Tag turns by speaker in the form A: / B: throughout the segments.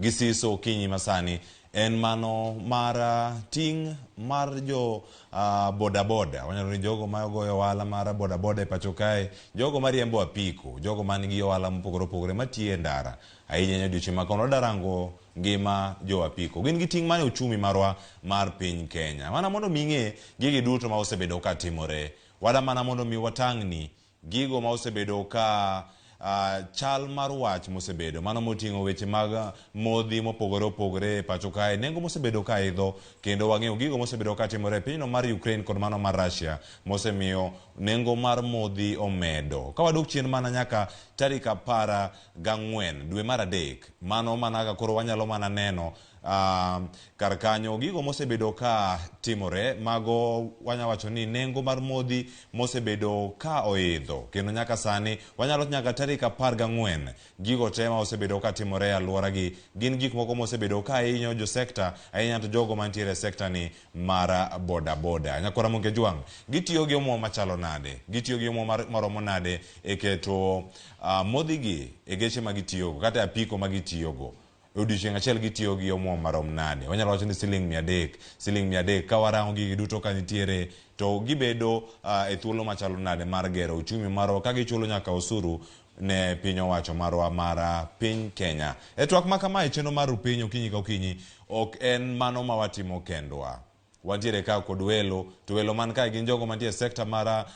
A: gi siso okinyi masani en mano mar ting' mar jo bodaboda. Wanyalo ni jogo ma goyo ohala mar bodaboda e pacho kae, jogo mariembo apiko, jogo man gi ohala mopogore opogore matiyo e ndara. Ahinya ahinya odiochieng' ma kawuono wadwa rango ngima jo apiko. Gin gi ting' mane uchumi marwa mar piny Kenya. Mana mondo mi ing'e gigi duto ma osebedo ka timore. Wada mana mondo mi watang'ni gigo ma osebedo ka chal mar wach mosebedo mano moting'o weche mag modhi mopogore opogore e pacho kae, nengo mosebedo ka idho, kendo wang'eyo gigo mosebedo ka timore e pinyno mar Ukraine kod mano mar Russia mosemiyo nengo mar modhi omedo. Ka wadok chien mana nyaka tarik 14 dwe mar 3, mano mana ka koro wanyalo mana neno kar kanyo gigo mosebedo ka timore, mago wanya wacho ni nengo mar modhi mosebedo ka oidho, kendo nyaka sani wanyalo nyaka tarik 14 gigo te ma osebedo ka timore e alwora gi gin gik moko mosebedo ka hinyo jo sekta, ahinya to jogo mantiere e sekta ni mar bodaboda. Nyakwara Ramogi Ojwang', gitiyo gi omuom machalo nade? Gitiyo gi omuom maromo nade e keto modhi gi e geche ma gitiyogo kata e apiko ma gitiyogo? E odiochieng' achiel gitiyo gi omuom marom nade? Wanyalo wacho ni siling 300, siling 300 ka warango gigi duto ka nitiere to gibedo e thuolo machalo nade mar gero uchumi marwa ka gichulo nyaka osuru ne piny owacho marwa mar piny Kenya. E twak ma kamae chenro mar Rupiny okinyi ka okinyi ok en mano ma watimo kendwa. Wantiere ka kod welo, to welo man kae gin jogo mantie e sekta mar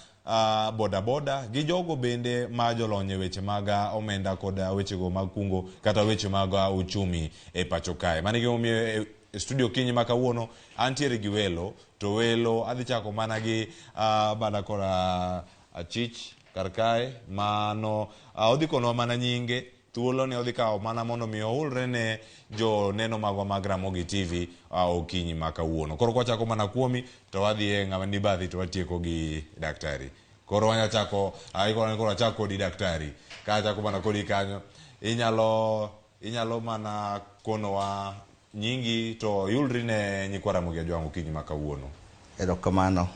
A: boda boda gi jogo bende ma jolony e weche mag omenda kod wechego mag kungo kata weche mag uchumi e pacho kae. Mano e gimomiyo e studio okinyi ma kawuono antiere gi welo, to welo adhi chako mana gi bada kora achich kar kae mano odhi konwa mana nyinge, thuolo ne odhi kawo mana mondo mi oulre ne jo neno magwa mag Ramogi TV okinyi ma kawuono. Koro kwachako mana kuomi to wadhi e ng'ama ni bathi to watieko gi daktari. Koro wanya chako koro achak kodi daktari. Ka achako mana kodi kanyo, inyalo mana konowa nyingi to iulri ne nyikwa Ramogi Ojwang' okinyi ma kawuono.
B: Erokamano.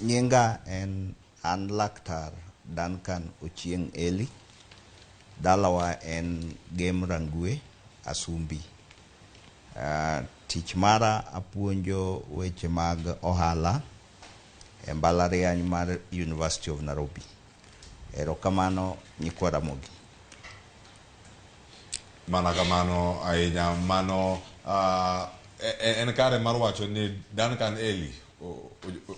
B: Nyinga en an Laktar Duncan Ochieng' Eli. Dalawa en Gem Rangwe, Asumbi. Tich mara apuonjo weche mag ohala e mbalariany mar University of Nairobi. Erokamano nyikwa Ramogi.
A: Mana kamano ahinya mano en kare mar wacho ni Duncan Eli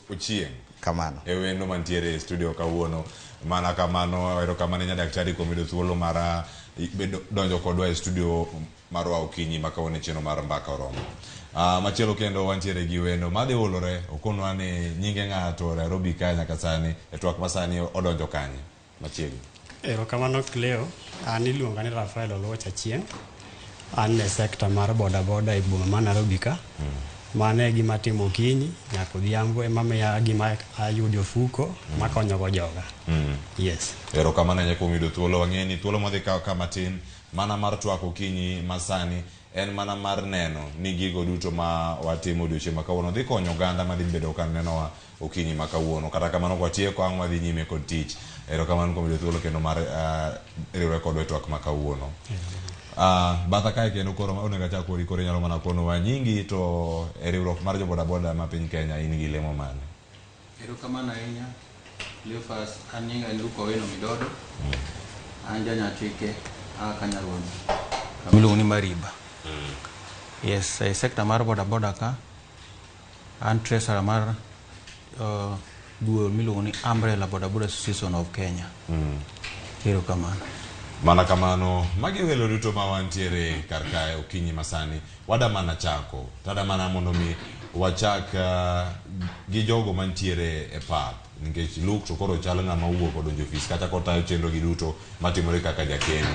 A: Ochieng'
B: Kamano.
A: E wendo mantiere e studio kawuono. Mana kamano, erokamano nya daktari kuom yudo thuolo mar bedo donjo kodwa e studio marwa okinyi ma kawuono e chenro mar Mbaka Oromo. Machielo kendo wantiere gi wendo madhi ulore, okonwa ni nyinge ng'ato Nairobi ka nyaka sani e twak masani odonjo kanye machiegni.
C: Erokamano Cleo, an iluonga ni Rafael Oluoch Achieng'. An e sekta mar boda boda e boma ma Nairobi ka. Mano e gima atimo okinyi nyaka odhiambo ema miya gima ayudo e ofuko makonyogo joga. Yes.
A: Erokamano ahinya kuom yudo thuolo. Wang'eyo ni thuolo mwadhi kawo ka matin mana mar twak okinyi masani en mana mar neno ni gigo duto ma watimo odiochieng' ma kawuono dhi konyo oganda madhi bedo ka nenowa okinyi ma kawuono. Kata kamano kwatieko ang' wadhi nyime kod tich. Erokamano kuom yudo thuolo kendo mar riwre kodwa e twak ma kawuono. Batha kae kendo koro onego achak kodi, koro inyalo mana konowa nyingi to e riwruok mar jo bodaboda ma piny Kenya in gi lemo mane?
D: Erokamano ahinya Cleophas, an nyinga en Luke Owino Midodo. An janyachike aa Kanyarwanda kama iluongo ni Mariba. Yes, e sekta mar bodaboda ka an treasurer mar duol miluongo ni Umbrella Bodaboda Association of Kenya. Erokamano.
A: Mana kamano, magi welo duto ma wantiere kar kae okinyi masani. Wada mana chako, tada mana mondo mi wachak gi jogo mantiere e pap. Nikech Luke to koro chalo ng'ama owuok odonjo ofis kata kotayo chenro gi duto matimore kaka jakeno.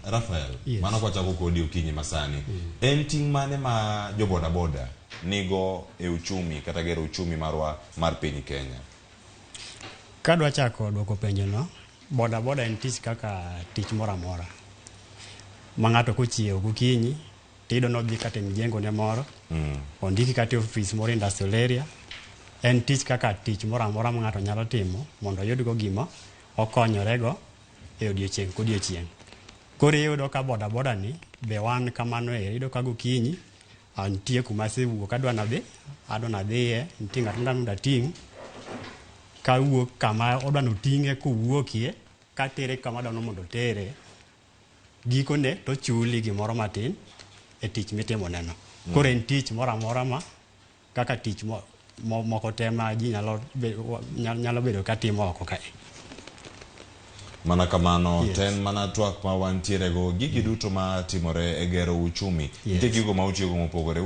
A: Rafael,
C: Yes.
A: Mano kwachako kodi okinyi masani. En ting' mane ma jo bodaboda nigo e uchumi kata gero uchumi marwa mar piny Kenya?
C: Kadwa chako duoko penjo no, bodaboda en tich kaka tich moro amora. Ma ng'ato kochiewo gokinyi, tiyudo ni odhi kata e mjengo ne moro, ondiki kata e ofis moro industrial area. En tich kaka tich moro amora ma ng'ato nyalo timo mondo oyudgo gima okonyorego e odiochieng' kodiochieng'. Koro iyudo ka bodaboda ni be wan kamano e iyudo ka gokinyi antie kuma asewuok adwa nadhi adwa nadhiye nitie ng'at modwa mondo ating' kawuok kama odwa noting'e kowuokie katere kama adwa mondo otere gikone to chuli gimoro matin e tich mitimoneno. Koro en tich moro amora ma kaka tich moko te ma ji nyalo bedo ka timo oko kae.
A: Mana kamano,
C: Yes.
A: to en mana twak ma wantiere go gigi duto ma timore e gero uchumi.
C: Yes.
A: Nitie gigo ma utiyogo mopogore.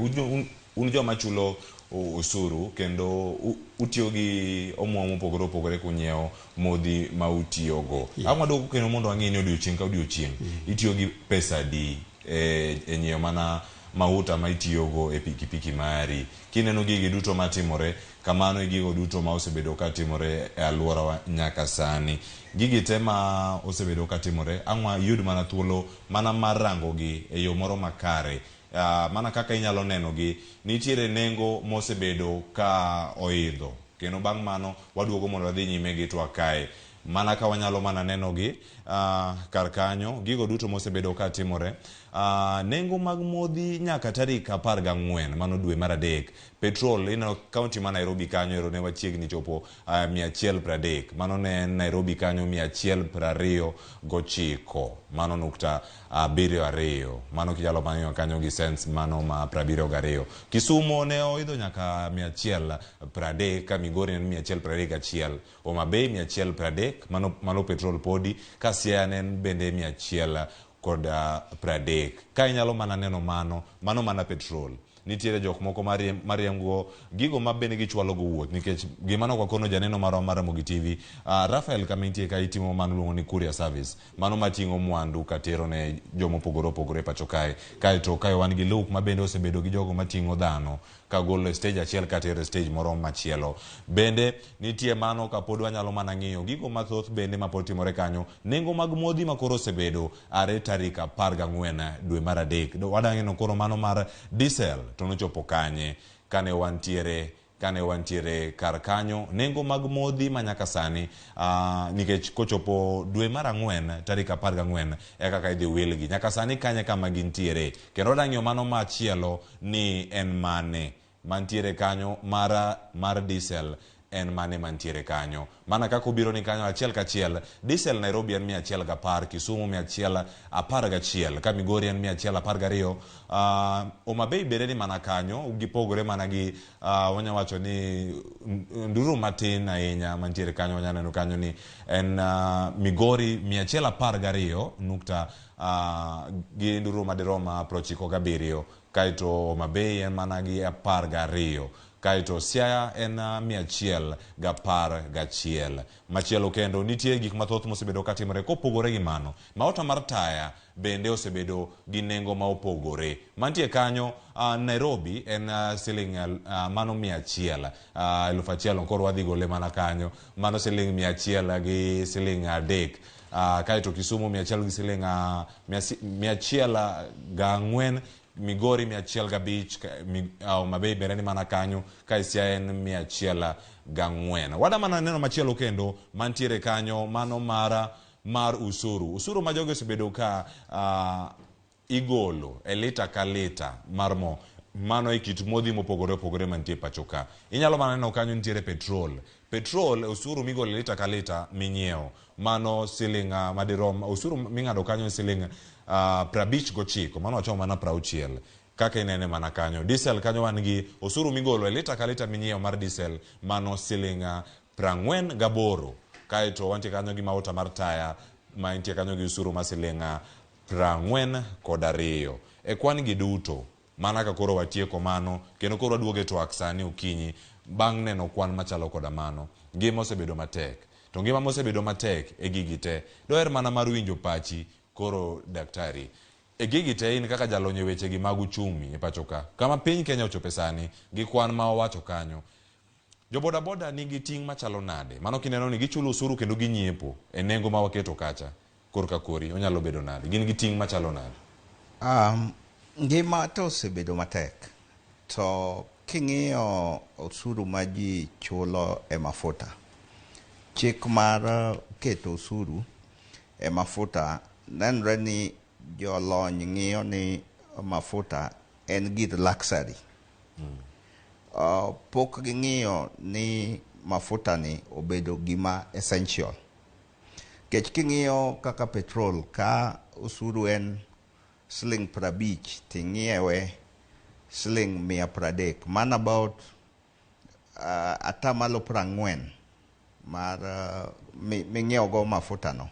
A: Un joma chulo osuru kendo utiyo gi omuom mopogore opogore kunyiewo modhi ma utiyogo.
C: Yes.
A: Ang' waduogo kendo mondo wang'e ni odiochieng' ka odiochieng' itiyo gi pesa adi e nyiewo mana mauta ma itiyogo e pikipiki mari. Kineno gigi duto matimore, kamano e gigo duto ma osebedo katimore e alworawa nyaka sani. Gigi te ma osebedo katimore, ang' wayud mana thuolo mana mar rango gi e yo moro makare. Mana kaka inyalo neno gi, nitiere nengo mosebedo ka oidho. Kendo bang' mano, waduogo mondo wadhi nyime gi twak kae. Mana ka wanyalo mana neno gi kar kanyo, gigo duto mosebedo katimore. Nengo mag modhi nyaka tarik 14, mano dwe mar 3. Petrol, ineno kaunti ma Nairobi kanyo ero ne wachiegni chopo 130. Mano ne en Nairobi kanyo 129, mano nukta 72. Mano kinyalo manyo kanyo gi cents mano ma 72. Kisumo ne oidho nyaka 130, ka Migori ne en 131. Homa Bay 130, mano petrol podi, ka Siaya ne en bende 130. Ka inyalo mana neno mano mana petrol. Nitiere jok moko mariembo gigo ma bende gichwalo go wuoth, nikech gima nok wakono janeno marwa mar Ramogi TV, Raphael kama intie ka itimo mano iluongo ni courier service, mano mating'o mwandu katero ne jomopogore opogore e pacho kae. Kaeto kae wan gi Luke ma bende osebedo gi jogo mating'o dhano kagolo e stage achiel katero e stage moro machielo. Bende nitie mano kapod wanyalo mana ng'iyo gigo mathoth bende mapod timore kanyo, nengo mag modhi ma koro osebedo are tarik 14 dwe mar 3. Wadang'eno koro mano mar diesel to nochopo kanye kane wantiere kar kanyo, nengo mag modhi ma nyaka sani, nikech kochopo dwe mar 4 tarik 14 e kaka idhi wilgi. Nyaka sani kanye kama gintiere. Kendo wadang'iyo mano machielo ni en mane mantiere kanyo mar diesel en mane mantiere kanyo. Mana kaka obiro ni kanyo achiel kachiel, diesel Nairobi en 110, Kisumu 111, ka Migori en 112, Homa Bay bende ni mana kanyo, gipogore mana gi wanya wacho ni nduru matin ahinya mantiere kanyo, wanya neno kanyo ni en Migori 112 nukta gi nduru madirom 97, kaeto Homa Bay en mana gi 12. Kaeto Siaya en 111. Machielo kendo nitie gik mathoth mosebedo katimore kopogore gi mano. Mauta mar taya bende osebedo gi nengo ma opogore. Mantie kanyo, Nairobi en siling mano 100, 1000, koro wadhi gole mana kanyo. Mano siling 100 gi siling 3. Kaeto Kisumu 100 gi siling 104, Migori 105, Homa Bay bende ni mana kanyo, ka Siaya en 104. Wada mana neno machielo kendo mantiere kanyo, mano mar usuru. Usuru ma jogi osebedo ka igolo e lita ka lita mar mo. Mano e kit modhi mopogore opogore mantie pacho ka. Inyalo mana neno kanyo nitiere petrol. Petrol, usuru migolo e lita ka lita minyiewo. Mano siling madirom, usuru ming'ado kanyo en siling 59, mano wachomo mana 60. Kaka inene mana kanyo. Diesel kanyo wan gi osuru migolo e lita ka lita minyiewo mar diesel, mano siling 48. Kaeto wantie kanyo gi mauta mar taya, ma intie kanyo gi usuru mar siling 42. E kwan gi duto, mana ka koro watieko mano, kendo koro waduogo e twak sani okinyi, bang' neno kwan machalo koda mano. Ngima osebedo matek. To ngima mosebedo matek e gigi te. Doher mana mar winjo pachi koro daktari. E gigi te in kaka jalony e weche gi mag uchumi e pacho ka. Kama piny Kenya ochope sani gi kwan ma owacho kanyo. Jo bodaboda nigi ting' machalo nade? Mano kineno ni gichulo osuru kendo ginyiepo e nengo ma waketo kacha. Korka kori onyalo bedo nade? Gin gi ting' machalo nade?
B: Ngima to osebedo matek. To king'iyo osuru ma ji chulo e mafuta, chik mar keto osuru e mafuta nenre ni jolony ng'iyo ni mafuta en gir luxury. Pok ging'iyo ni mafuta ni obedo gima essential. Kech king'iyo kaka petrol ka osuru en siling 50 ting'iewe siling 130, mano about 40% mar ming'iewo go mafuta no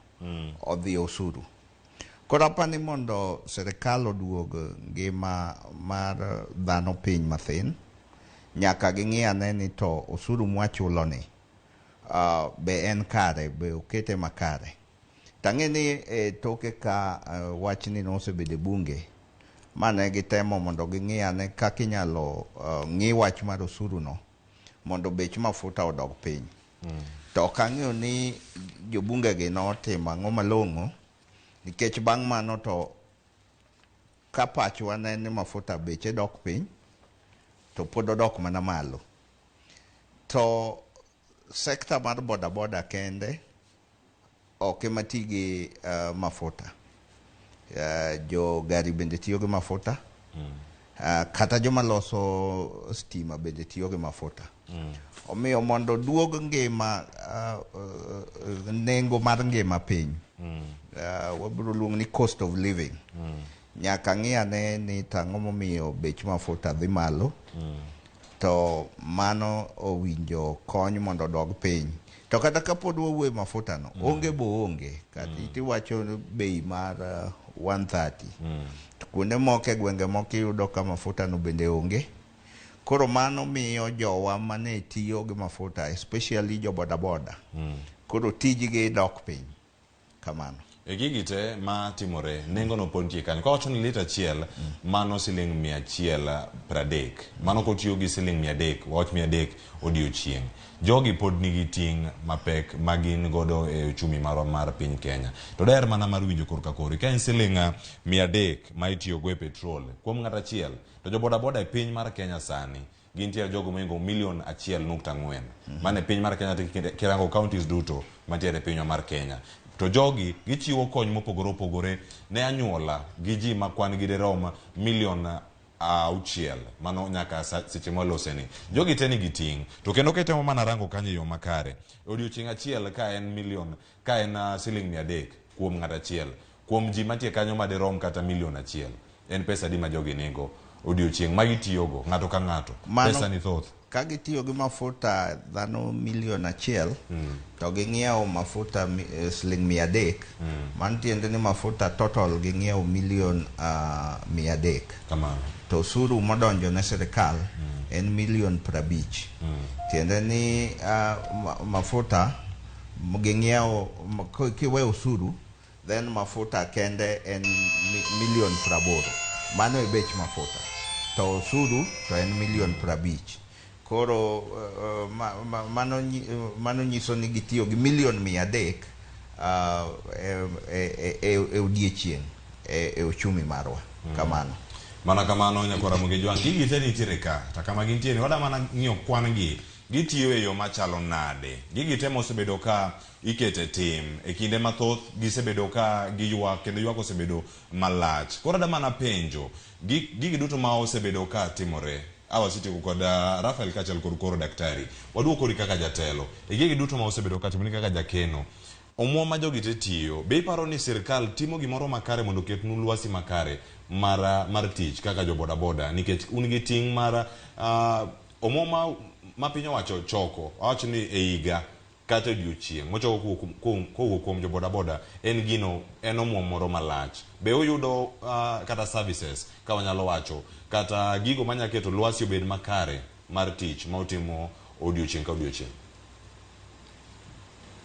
B: odhi osuru. Koro apani mondo sirikal oduog ngima mar dhano piny mathin, nyaka ging'i ane ni to osuru mwachulo ni be en kare, be okete makare. Tang'e ni e toke ka wachni nosebedo e bunge, mane gitemo mondo ging'i ane kaka inyalo ng'i wach mar osuru no mondo bech mafuta odog piny. To ok ang'eyo ni jobunge gi notimo ang'o malong'o, nikech bang' mano to ka pachwa ne ni mafuta beche dok piny, to pod odok mana malo. To sekta mar bodaboda kende ok ema ti gi mafuta. Jo gari bende tiyo gi mafuta. Kata joma loso stima bende tiyo gi mafuta. Omiyo mondo duog ngima nengo mar ngima piny, wabiro luongo ni cost of living. Nyaka ng'i ane ni tang'o momiyo bech mafuta dhi malo. To mano owinjo kony mondo odog piny. To kata kapod wawuoyo mafuta no, onge bo onge. Kata tiwacho bei mar 130. To kuonde moko e gwenge moko iyudo ka mafuta no bende onge. Koro mano miyo jowa mane tiyo gi mafuta, especially jo bodaboda, koro tijgi dok piny. Kamano.
A: E gigi te ma timore, nengo no pod nitie kanyo. Kawacho ni lita achiel, mano siling 130. Mano kotiyo gi siling 300, wawach 300 odiochieng'. Jogi pod nigi ting' mapek ma gin godo e uchumi marwa mar piny Kenya. To daher mana mar winjo korka kori. Ka en siling 300 ma itiyogo e petrol kuom ng'ato achiel, to jo bodaboda e piny mar Kenya sani gintiere jogo mohingo milion 1.4. Mano e piny mar Kenya kirango counties duto mantiere e pinywa mar Kenya. To jogi gichiwo kony mopogore opogore ne anyuola gi ji ma kwan gi dirom milion 6, mano nyaka seche mwaloseni. Jogi te nigi ting'. To kendo kitemo mana rango kanyo e yo makare, odiochieng' achiel ka en milion, ka en siling 300 kuom ng'ato achiel, kuom ji mantie kanyo madirom kata milion 1, en pesa adi ma jogi nigo odiochieng' ma gitiyogo ng'ato ka ng'ato? Pesa ni thoth.
B: Ka gitiyo gi mafuta dhano milion 1, to ging'iewo mafuta siling 300, mano tiende ni mafuta total ging'iewo milion 300.
A: Kamano.
B: To osuru modonjo ne sirikal en milion 50. Tiende ni mafuta ging'iewo kiweyo osuru, then mafuta kende en milion 80. Mano e bech mafuta. To osuru to en milion 50. Koro mano nyiso ni gitiyo gi milion 300 e odiechieng' e uchumi marwa. Kamano.
A: Mana kamano nyakwara Ramogi Jwang', gigi te nitiere ka, to kama gintie ni wada mana ng'iyo kwan gi, gitiyo e yo machalo nade. Gigi te mosebedo ka ikete tim, e kinde mathoth gisebedo ka giywak kendo ywak osebedo malach. Koro ada mana penjo, gigi duto ma osebedo ka timore, awasetieko kod Rafael kaachiel kod koro daktari. Waduok kori kaka jatelo. E gigi duto ma osebedo ka timore kaka jakeno, omuom ma jogi te tiyo, be iparo ni sirkal timo gimoro makare mondo oketnu lwasi makare mar tich kaka jo bodaboda, nikech un gi ting' mar omuom ma piny owacho choko, awacho ni e higa kata odiochieng' mochoko kowuok kuom jo bodaboda en gino, en omuom moro malach. Be uyudo kata services ka wanyalo wacho, kata gigo manyalo keto lwasi obed makare mar tich ma utimo odiochieng' ka odiochieng'?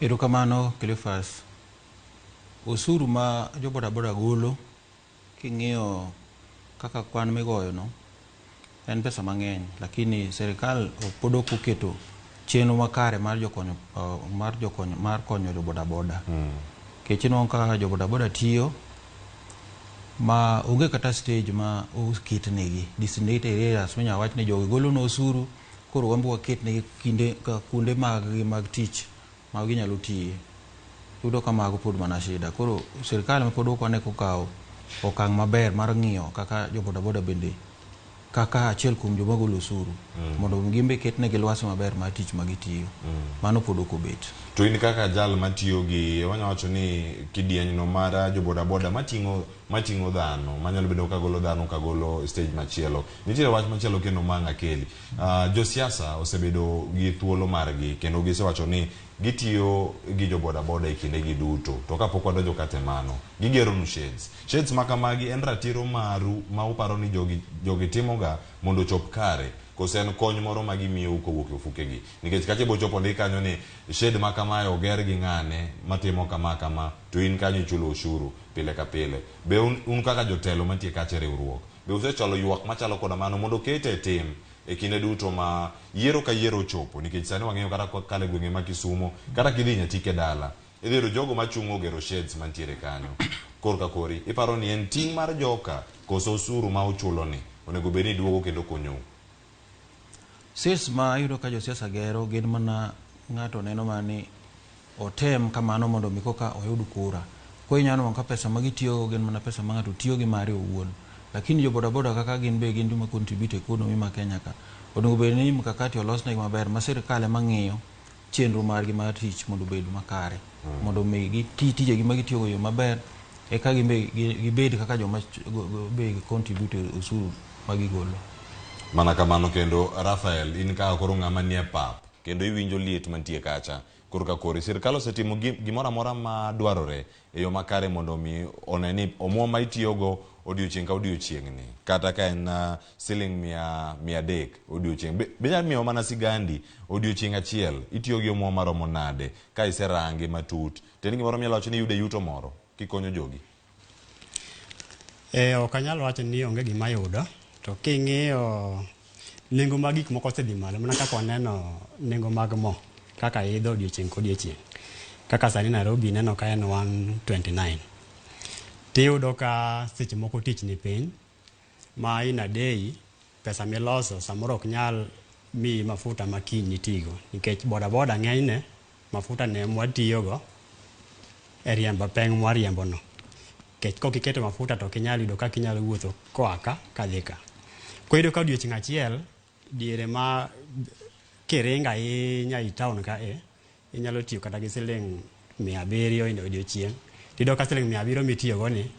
D: Erokamano Cleophas. Osuru ma jo bodaboda golo king'iyo kaka kwan migoyo no en pesa mang'eny, lakini sirikal pod ok oketo chenro makare mar jokonyo, mar jokonyo, mar konyo jo bodaboda. Nikech inwang'o ka jo bodaboda tiyo ma onge kata stage ma oketnegi designated areas minyalo wach ni jogi golo no osuru, koro wan be waketnegi kinde ka kuonde mag gi mag tich ma ginyalo tiye. Iyudo ka mago pod mana shida. Koro sirikal ma pod ok wane kokawo okang' maber mar ng'iyo kaka jo bodaboda bende kaka achiel kuom joma golo osuru mondo gin be ketnegi lwasi maber mar tich ma gitiyo. Mano pod ok obet.
A: To in kaka jal matiyo gi wanya wacho ni kidieny no mar jo bodaboda mating'o dhano manyalo bedo ka golo dhano kagolo stage machielo, nitiere wach machielo kendo ma ang' akeli. Josiasa osebedo gi thuolo margi kendo gisewacho ni gitiyo gi jo bodaboda e kinde gi duto, to kapok wadonjo kata e mano, gigero nu sheds. Sheds ma kamagi en ratiro maru ma uparo ni jogi timoga mondo ochop kare, koso en kony moro ma gimiyou kowuok e ofukegi? Nikech kacha ibochopo ndik kanyo ni shed ma kamae oger gi ng'ane matimo kama kama, to in kanyo ichulo ushuru pile ka pile. Be un kaka jotelo mantie kacha e riwruok, be usechwalo ywak machalo koda mano mondo okete e tim e kinde duto ma yiero ka yiero ochopo? Nikech sani wang'eyo kata kalo e gwenge ma Kisumo, kata kidhi Nyatike dala, idhi yudo jogo machung' ogero sheds mantiere kanyo. Korka kori, iparo ni en ting' mar joka koso osuru ma uchulo ni onego bed ni duogo kendo konyou?
D: Sheds ma iyudo ka josiasa gero gin mana ng'ato neno mana ni otem kamano mondo mi koka oyud kura. Koro inyalo nwang'o ka pesa ma gitiyogo gin mana pesa ma ng'ato tiyo gi mare owuon. Lakini jo bodaboda kaka gin be gin joma contribute e economy ma Kenya ka. Onego bed ni mkakati olosnegi maber ma sirikal ema ng'iyo chenro margi mar tich mondo obed makare. Mondo mi giti tijegi ma gitiyogo e yo maber eka gin be gibed kaka joma be contribute e osuru ma gigolo.
A: Mana kamano kendo Rafael, in kaka koro ng'ama nie pap kendo iwinjo liet mantie kacha korka kori, sirikal osetimo gimoro amora ma dwarore e yo makare mondo mi one ni omuom ma itiyogo odiochieng' ka odiochieng' ni kata ka en siling 300 odiochieng', be inyalo miyowa mana sigandi odiochieng' achiel itiyo gi omuom maromo nade ka iserange matut, to en gimoro minyalo wacho ni iyude yuto moro kikonyo jogi?
C: Ok anyal wacho ni onge gima ayudo, to king'iyo nengo mag gik moko osedhi malo, mana kaka waneno nengo mag mo kaka idho odiochieng' kodiochieng'. Kaka sani Nairobi ineno ka en 129. Tiyudo ka seche moko tich ni piny, ma in a day pesa miloso samoro ok nyal miyi mafuta ma kiny itigo, nikech bodaboda ng'enyne mafuta ne mwatiyogo e riembo peng' mwariembo no. Nikech kok iketo mafuta to ok inyal yudo kaka inyalo wuotho koa ka kadhi ka. Koro iyudo ka odiochieng' achiel diere ma kiringo ahinya ei town ka e, inyalo tiyo kata gi siling 700 e odiochieng'. Tiyudo ka siling 700 mitiyogo ni,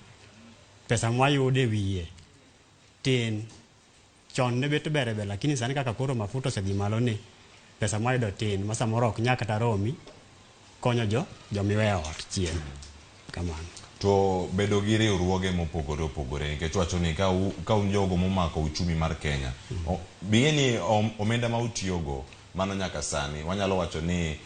C: pesa mwayudo e wiye tin. Chon ne bet ber ber, lakini sani kaka koro mafuta osedhi malo ni, pesa mwayudo tin, ma samoro ok nyal kata romi konyo jomiweyo ot chien. Kamano.
A: To bedo gi riwruoge mopogore opogore, nikech wacho ni ka un jogo momako uchumi mar Kenya, bing'e ni omenda ma utiyogo mano nyaka sani wanyalo wacho ni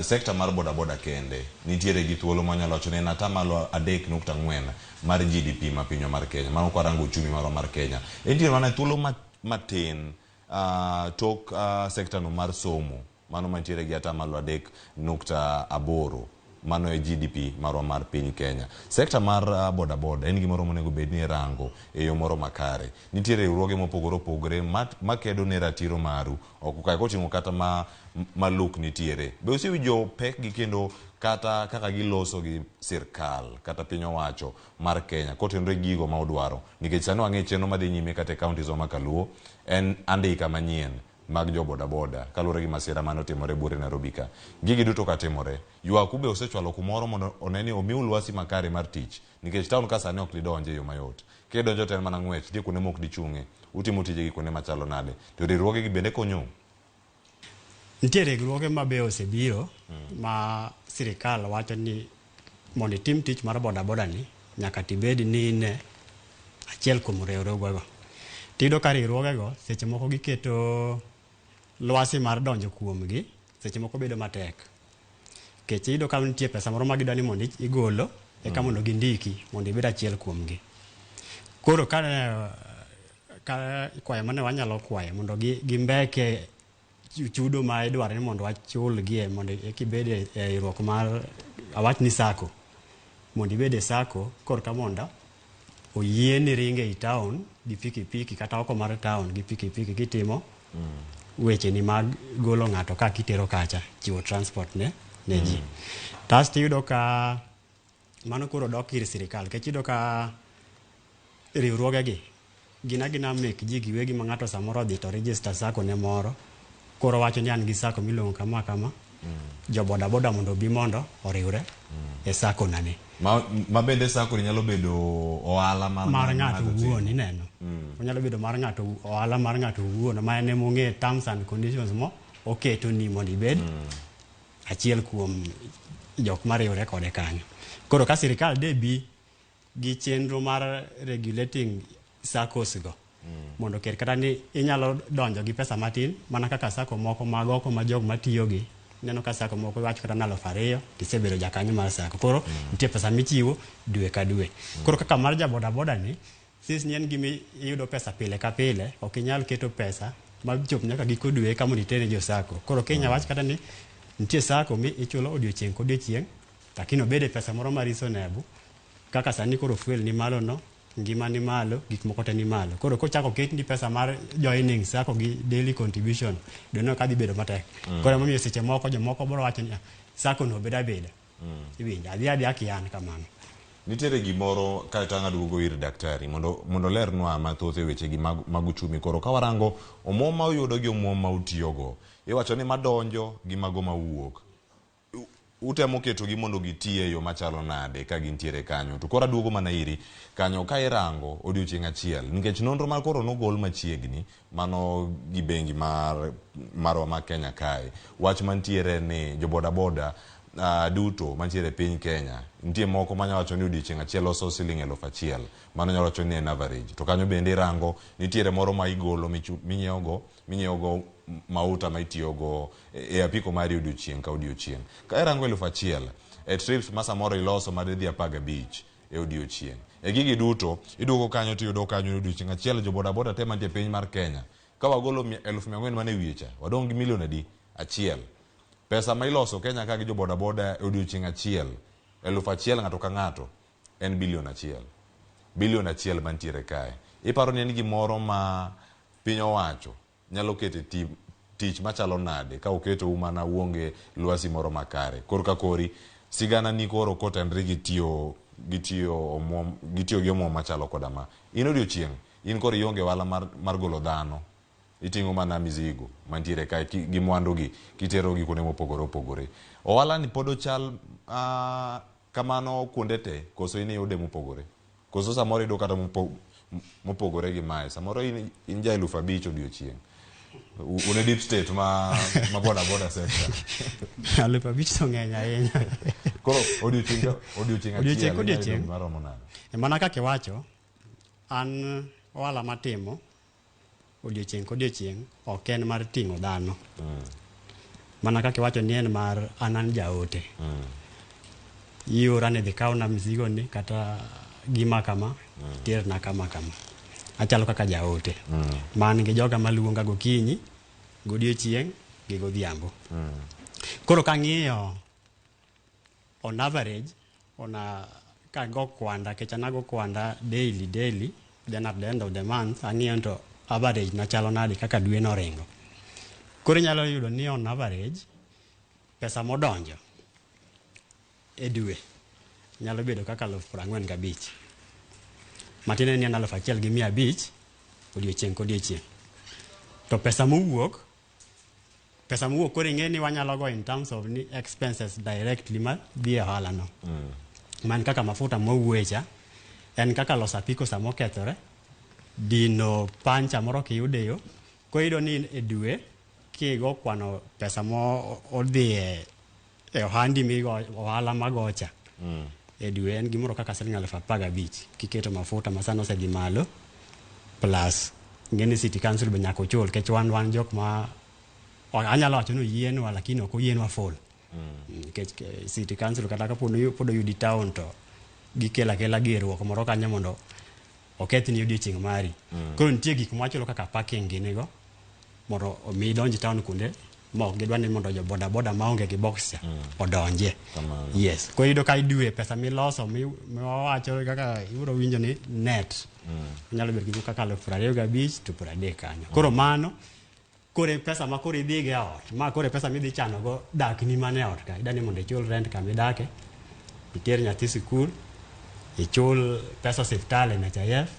A: sekta mar bodaboda kende nitiere gi thuolo manyalo wacho ni en 3.4% mar GDP ma pinywa mar Kenya. Mano kwarango uchumi marwa mar Kenya. Entiere mana thuolo matin tok sekta no mar somo, mano mantiere gi 3.8%, mano e GDP marwa mar piny Kenya. Sekta mar bodaboda en gimoro monego bed ni irango e yo moro makare. Nitiere riwruoge mopogore opogore makedo ne ratiro maru oko kae koting'o kata ma luk nitiere. Be usewinjo pek gi kendo kata kaka giloso gi sirkal kata piny owacho mar Kenya kotenore gi gigo ma udwaro? Nikech sani wang'e chenro madhi nyime kata e counties wa ma kaluo en andika manyien mag jo bodaboda kaluwore gi masira mane otimore buore Nairobi ka. Gigi duto katimore, ywak be osechwalo kumoro mondo one ni omiu lwasi makare mar tich, nikech town ka sani ok didonje e yo mayot. Kidonjo to en mana ng'wech, nitie kuonde mok dichung'e. Utimo tijegi kuonde machalo nade? To riwruoge gi bende konyou?
C: Nitie riwruoge ma be osebiro ma sirikal wacho ni mondo itim tich mar bodaboda ni nyaka tibed ni in achiel kuom riwruogego. Tiyudo ka riwruogego seche moko giketo lwasi mar donjo kuomgi seche moko bedo matek. Nikech iyudo ka nitie pesa moro ma gidwa ni mondo igolo eka mondo gindiki mondo ibed achiel kuomgi. Koro ka kwayo mane wanyalo kwayo mondo gimbeke chudo ma idwaro ni mondo wachulgie mondo eka ibed e riwruok mar awach ni SACCO. Mondo ibed e SACCO korka mondo oyieni ringo ei town gi pikipiki kata oko mar town gi pikipiki kitimo wecheni mag golo ng'ato ka kitero kacha, chiwo transport ne ji. Kasto iyudo ka mano koro dok ir sirikal, nikech iyudo ka Riwruogegi gin agina mek ji giwegi ma ng'ato samoro odhi to register sacco ne moro, koro wacho ni an gi sacco miluongo kama kama, jo boda boda mondo obi mondo oriwre e sacco na ni.
A: Ma bende sacco ni nyalo bedo ohala mar
C: mar ng'ato
A: timo.
C: Owuon ineno. Onyalo bedo mar ng'ato, ohala mar ng'ato owuon ma en ema ong'e terms and conditions mo oketo ni mondo ibed achiel kuom jok mariwre kode kanyo. Koro ka sirikal de bi gi chenro mar regulating SACCOs go mondo oket kata ni inyalo donjo gi pesa matin mana kaka SACCO moko mag oko ma jok matiyo gi ineno ka SACCO moko iwacho kata ni 2000 tisebedo jakanyo mar SACCO. Koro nitie pesa michiwo dwe ka dwe. Koro kaka mar ja boda boda ni, since ni en gima iyudo pesa pile ka pile, ok inyal keto pesa machop nyaka giko dwe eka mondo itere jo SACCO. Koro kinya wach kata ni nitie SACCO mi ichulo odiochieng' kodiochieng', lakini obed e pesa moro ma reasonable kaka sani koro fuel ni malo no, ngima ni malo, gik moko te ni malo. Koro kochako ketni pesa mar joining SACCO gi daily contribution, doneno ka dhi bedo matek. Koro emomiyo seche moko jomoko biro wacho ni, "Ah, SACCO no obed abeda." Iwinjo, adhi adhiya kian kamano.
A: Nitiere gimoro kae to ang' aduogo ir daktari mondo olernwa mathoth e wechegi mag uchumi. Koro ka warango omuom ma uyudo gi omuom ma utiyogo, iwacho ni madonjo gi mago mawuok. Utemo ketogi mondo giti e yo machalo nade ka gintiere kanyo? To koro aduogo mana iri kanyo ka irango odiochieng' achiel, nikech nonro ma koro nogol machiegni mano gi bengi marwa ma Kenya kae, wach mantiere ni jo boda boda duto mantiere e piny Kenya, nitie moko manya wacho ni odiochieng' achiel loso siling 1000, mano nyalo wacho ni en average. To kanyo bende irango nitiere moro ma igolo minyiewogo mauta ma itiyogo e apiko mari odiochieng' ka odiochieng'. Ka irango 1000 e trips ma samoro iloso madhi 15 e odiochieng', e gigi duto iduogo kanyo tiyudo kanyo odiochieng' achiel jo boda boda te mantie e piny mar Kenya, ka wagolo 400,000 mane wiye cha, wadong' gi milion adi? Achiel. Pesa ma iloso Kenya ka gi jo boda boda e odiochieng' achiel, 1000 ng'ato ka ng'ato, en bilion achiel. Bilion achiel mantiere kae. Iparo ni en gimoro ma piny owacho nyalo keto e tich machalo nade ka oketou mana uonge lwasi moro makare? Koro ka kori sigana ni koro kotenre gi tiyo omuom, gi tiyo gi omuom machalo koda ma. In odiochieng' in koro ionge ohala mar golo dhano, iting'o mana mizigo mantiere kae gi mwandu gi kitero gi kuonde mopogore opogore. Ohala ni pod ochal kamano kuonde te, koso in iyude mopogore? Koso samoro iyudo kata mopogore gi mae? Samoro in ja 5000 odiochieng'. Un e deep state ma boda boda sector.
C: 5000 to ng'eny ahinya.
A: Koro odiochieng' odiochieng' achiel
C: Odiochieng'
A: inyalo yudo
C: kodiochieng'.
A: gima romo nade?
C: E mana kaka iwacho, an ohala matimo odiochieng' kodiochieng' ok en mar ting'o dhano. Mana kaka iwacho ni en mar an jaote. Iora ni dhi kawna mzigo ni kata gima kama, terna kama kama. Achalo kaka jaote. Man gi joga maluonga gokinyi, godiochieng' gi godhiambo. Koro kang'iyo on average, on a kago kwanda, kech an ago kwanda daily daily, then at the end of the month ang'iyo to average na chalo nade kaka dwe noringo. Koro inyalo yudo ni on average pesa modonjo e dwe nyalo bedo kaka 45,000. Matiende ni en 1500 odiochieng' kodiochieng'. To pesa mowuok koro ing'e ni wanyalo go in terms of ni expenses directly ma dhi e ohala no. Man kaka mafuta mwawuoye cha, en kaka loso apiko sama okethore, dino pancha moro kiyudo e yo. Koro iyudo ni e dwe kigo kwano pesa mo odhi e ohandi migo ohala magocha. E dwe en gimoro kaka siling 15,000 kiketo mafuta ma sani osedhi malo, plus ing'e ni city council be nyaka ochul nikech wan jok ma anyalo wacho ni oyienwa lakini ok oyienwa full. Nikech city council kata kapo ni pod oyudi town to gikelo akela gerruok moro kanyo mondo okethni odiochieng' mari. Koro nitie gik mwachulo kaka parking gini go mondo omi idonj town kuonde ma ok gidwa ni mondo jo boda boda maonge gi box cha odonjie.
A: Kamano.
C: Yes. Koro iyudo ka dwe pesa miloso miwacho kaka ibiro winjo ni net. Nyalo bedo gimoro kaka 25,000 to 30 kanyo. Koro mano koro e pesa ma koro idhigo e ot. Ma koro e pesa midhi chano go dakni mana e ot ka. Idwa ni mondo ichul rent kama idake, iter nyathi sikul, Ichul pesa osiptal NHIF,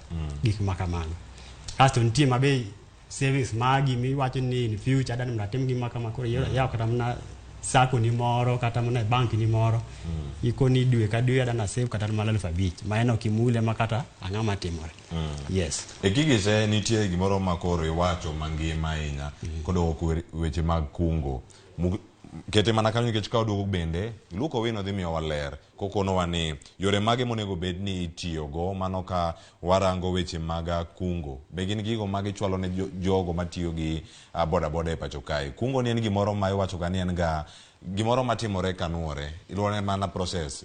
C: gik ma kamago. Kasto nitie ma be savings magi miwacho ni in future adani mondo atim gima kama koro iyawo kata mana sacco ni moro kata mana e bank ni moro ikoni dwe ka dwe adani asave kata mana 5,000 ma en ok imule ma kata ang'o matimore. Yes.
A: E gigi te nitie gimoro ma koro iwacho mangima ahinya kodok weche mag kungo. Kete mana kanyo nikech ka waduogo bende Luke Owino dhi miyowa ler kokonowa ni yore mage monego bed ni itiyogo mano ka warango weche mag kungo. Be gin gigo ma gichwalo ne jogo matiyo gi bodaboda e pacho kae. Kungo ni en gimoro ma iwacho ga ni en ga gimoro matimore kanuore. Iluonge mana process.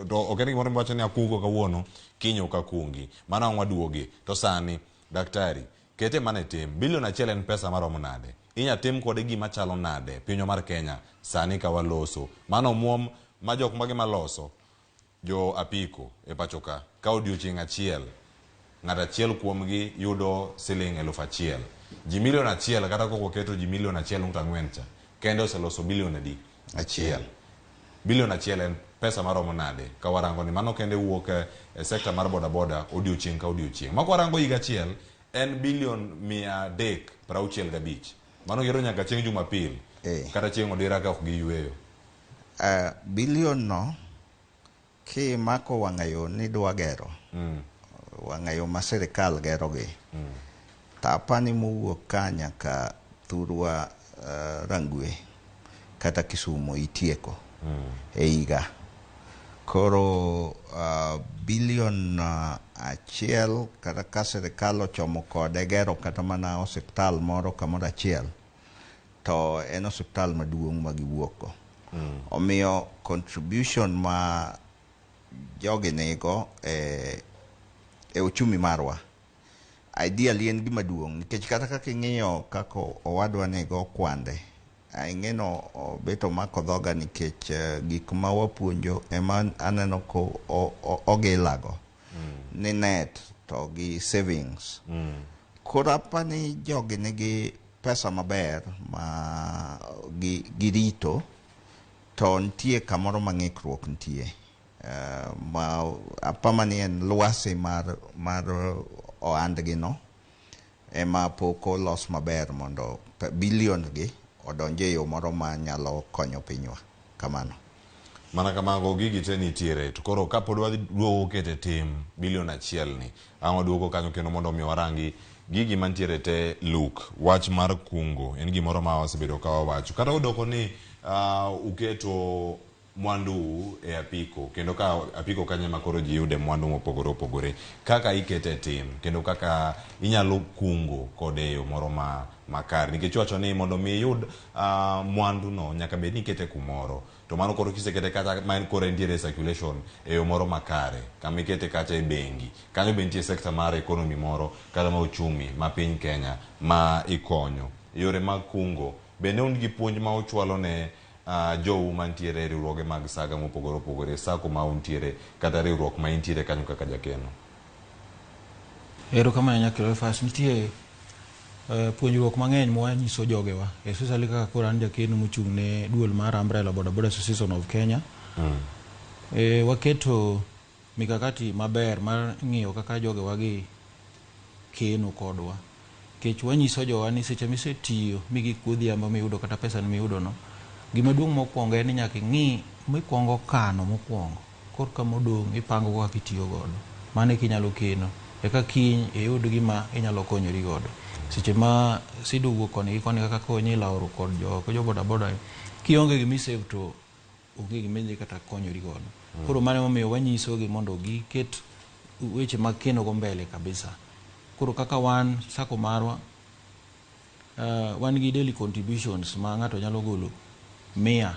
A: To ok en gimoro miwacho ni akungo kawuono, kiny ok akungi. Mano ang' waduoge. To sani, daktari, kete mana e tim. Bilion achiel en pesa maromo nade? Inya tim kode gima chalo nade pinywa mar Kenya sani ka waloso. Mano omuom ma jok mage maloso jo apiko e pacho ka. Ka odiochieng' achiel, ng'at achiel kuomgi yudo siling 1,000. Ji milion achiel kata kok waketo ji milion 1.4 cha, kende oseloso bilion adi? Achiel. Bilion achiel en pesa maromo nade? Ka warango ni mano kende wuok e sekta mar bodaboda odiochieng' ka odiochieng'. Ma kwarango higa achiel en bilion 365. Mano gero nyaka chieng' Jumapil. Kata chieng' odira ka ok giyueyo.
B: Bilion no kimako wang'ayo ni dwa gero. Wang'ayo ma sirikal gerogi. To apani mowuok ka nyaka thurwa Rangwe kata Kisumu itieko e higa. Koro bilion achiel kata ka sirikal ochomo kode gero kata mana osiptal moro kamoro achiel to en osiptal maduong' ma giwuok go. Omiyo contribution ma jogi nigo e uchumi marwa ideally en gima duong' nikech kata kaka ing'iyo kaka owadwa nigo kwande ing'eno obet omako dhoga nikech gik ma wapuonjo ema aneno ko ogilago ni net to gi savings. Koro apani jogi nigi pesa maber ma girito to nitie kamoro ma ng'ikruok nitie. Ma apama ni en lwasi mar ohandgi no ema pok olos maber mondo bilion gi odonj e yo moro ma nyalo konyo pinywa. Kamano.
A: Mana kamago gigi te nitiere. To koro kapod wadhi duogo kete tim bilion achiel ni, ang' waduogo kanyo kendo mondo mi warangi gigi mantiere te. Luke, wach mar kungo en gimoro ma wasebedo ka wawacho. Kata odoko ni uketo mwandu e apiko, kendo ka apiko kanyo ema koro ji yude mwandu mopogore opogore, kaka ikete tim kendo kaka inyalo kungo kode e yo moro ma makare, nikech iwacho ni mondo mi iyud mwandu no nyaka bed ni ikete kumoro, to mano koro kisekete kata ma en koro entiere e circulation e yo moro makare, kama ikete kacha e bengi kanyo be nitie sector mar economy moro kata ma uchumi ma piny Kenya ma ikonyo e yore mag kungo. Bende un gi puonj ma uchwalo ne jou mantiere e riwruoge mag saga mopogore opogore, sako ma untiere kata riwruok ma intiere kanyo kaka jakeno?
D: Erokamano Nyakelo. Nitie puonjruok mang'eny mwanyiso jogewa, especially kaka koro an jakeno mochung' ne duol mar Umbrella Boda Boda Association of Kenya. Waketo mikakati maber mar ng'iyo kaka jogewa gi keno kodwa. Nikech wanyiso jowa ni seche misetiyo migik godhiambo miyudo kata pesa miyudo no, gima duong' mokwongo en ni nyaka ing'i mikwongo kano mokwongo, korka modong' ipango go kaka itiyo godo. Mano eka inyalo keno, eka kiny iyud gima inyalo konyori godo. Seche ma sida owuok koni gi koni kaka konyi lawruok kod jo boda boda, kionge gima isave to onge gima idhi kata konyori godo. Koro mano emomiyo wanyisogi mondo giket weche mag keno go mbele kabisa. Koro kaka wan sako marwa, wan gi daily contributions ma ng'ato nyalo golo 100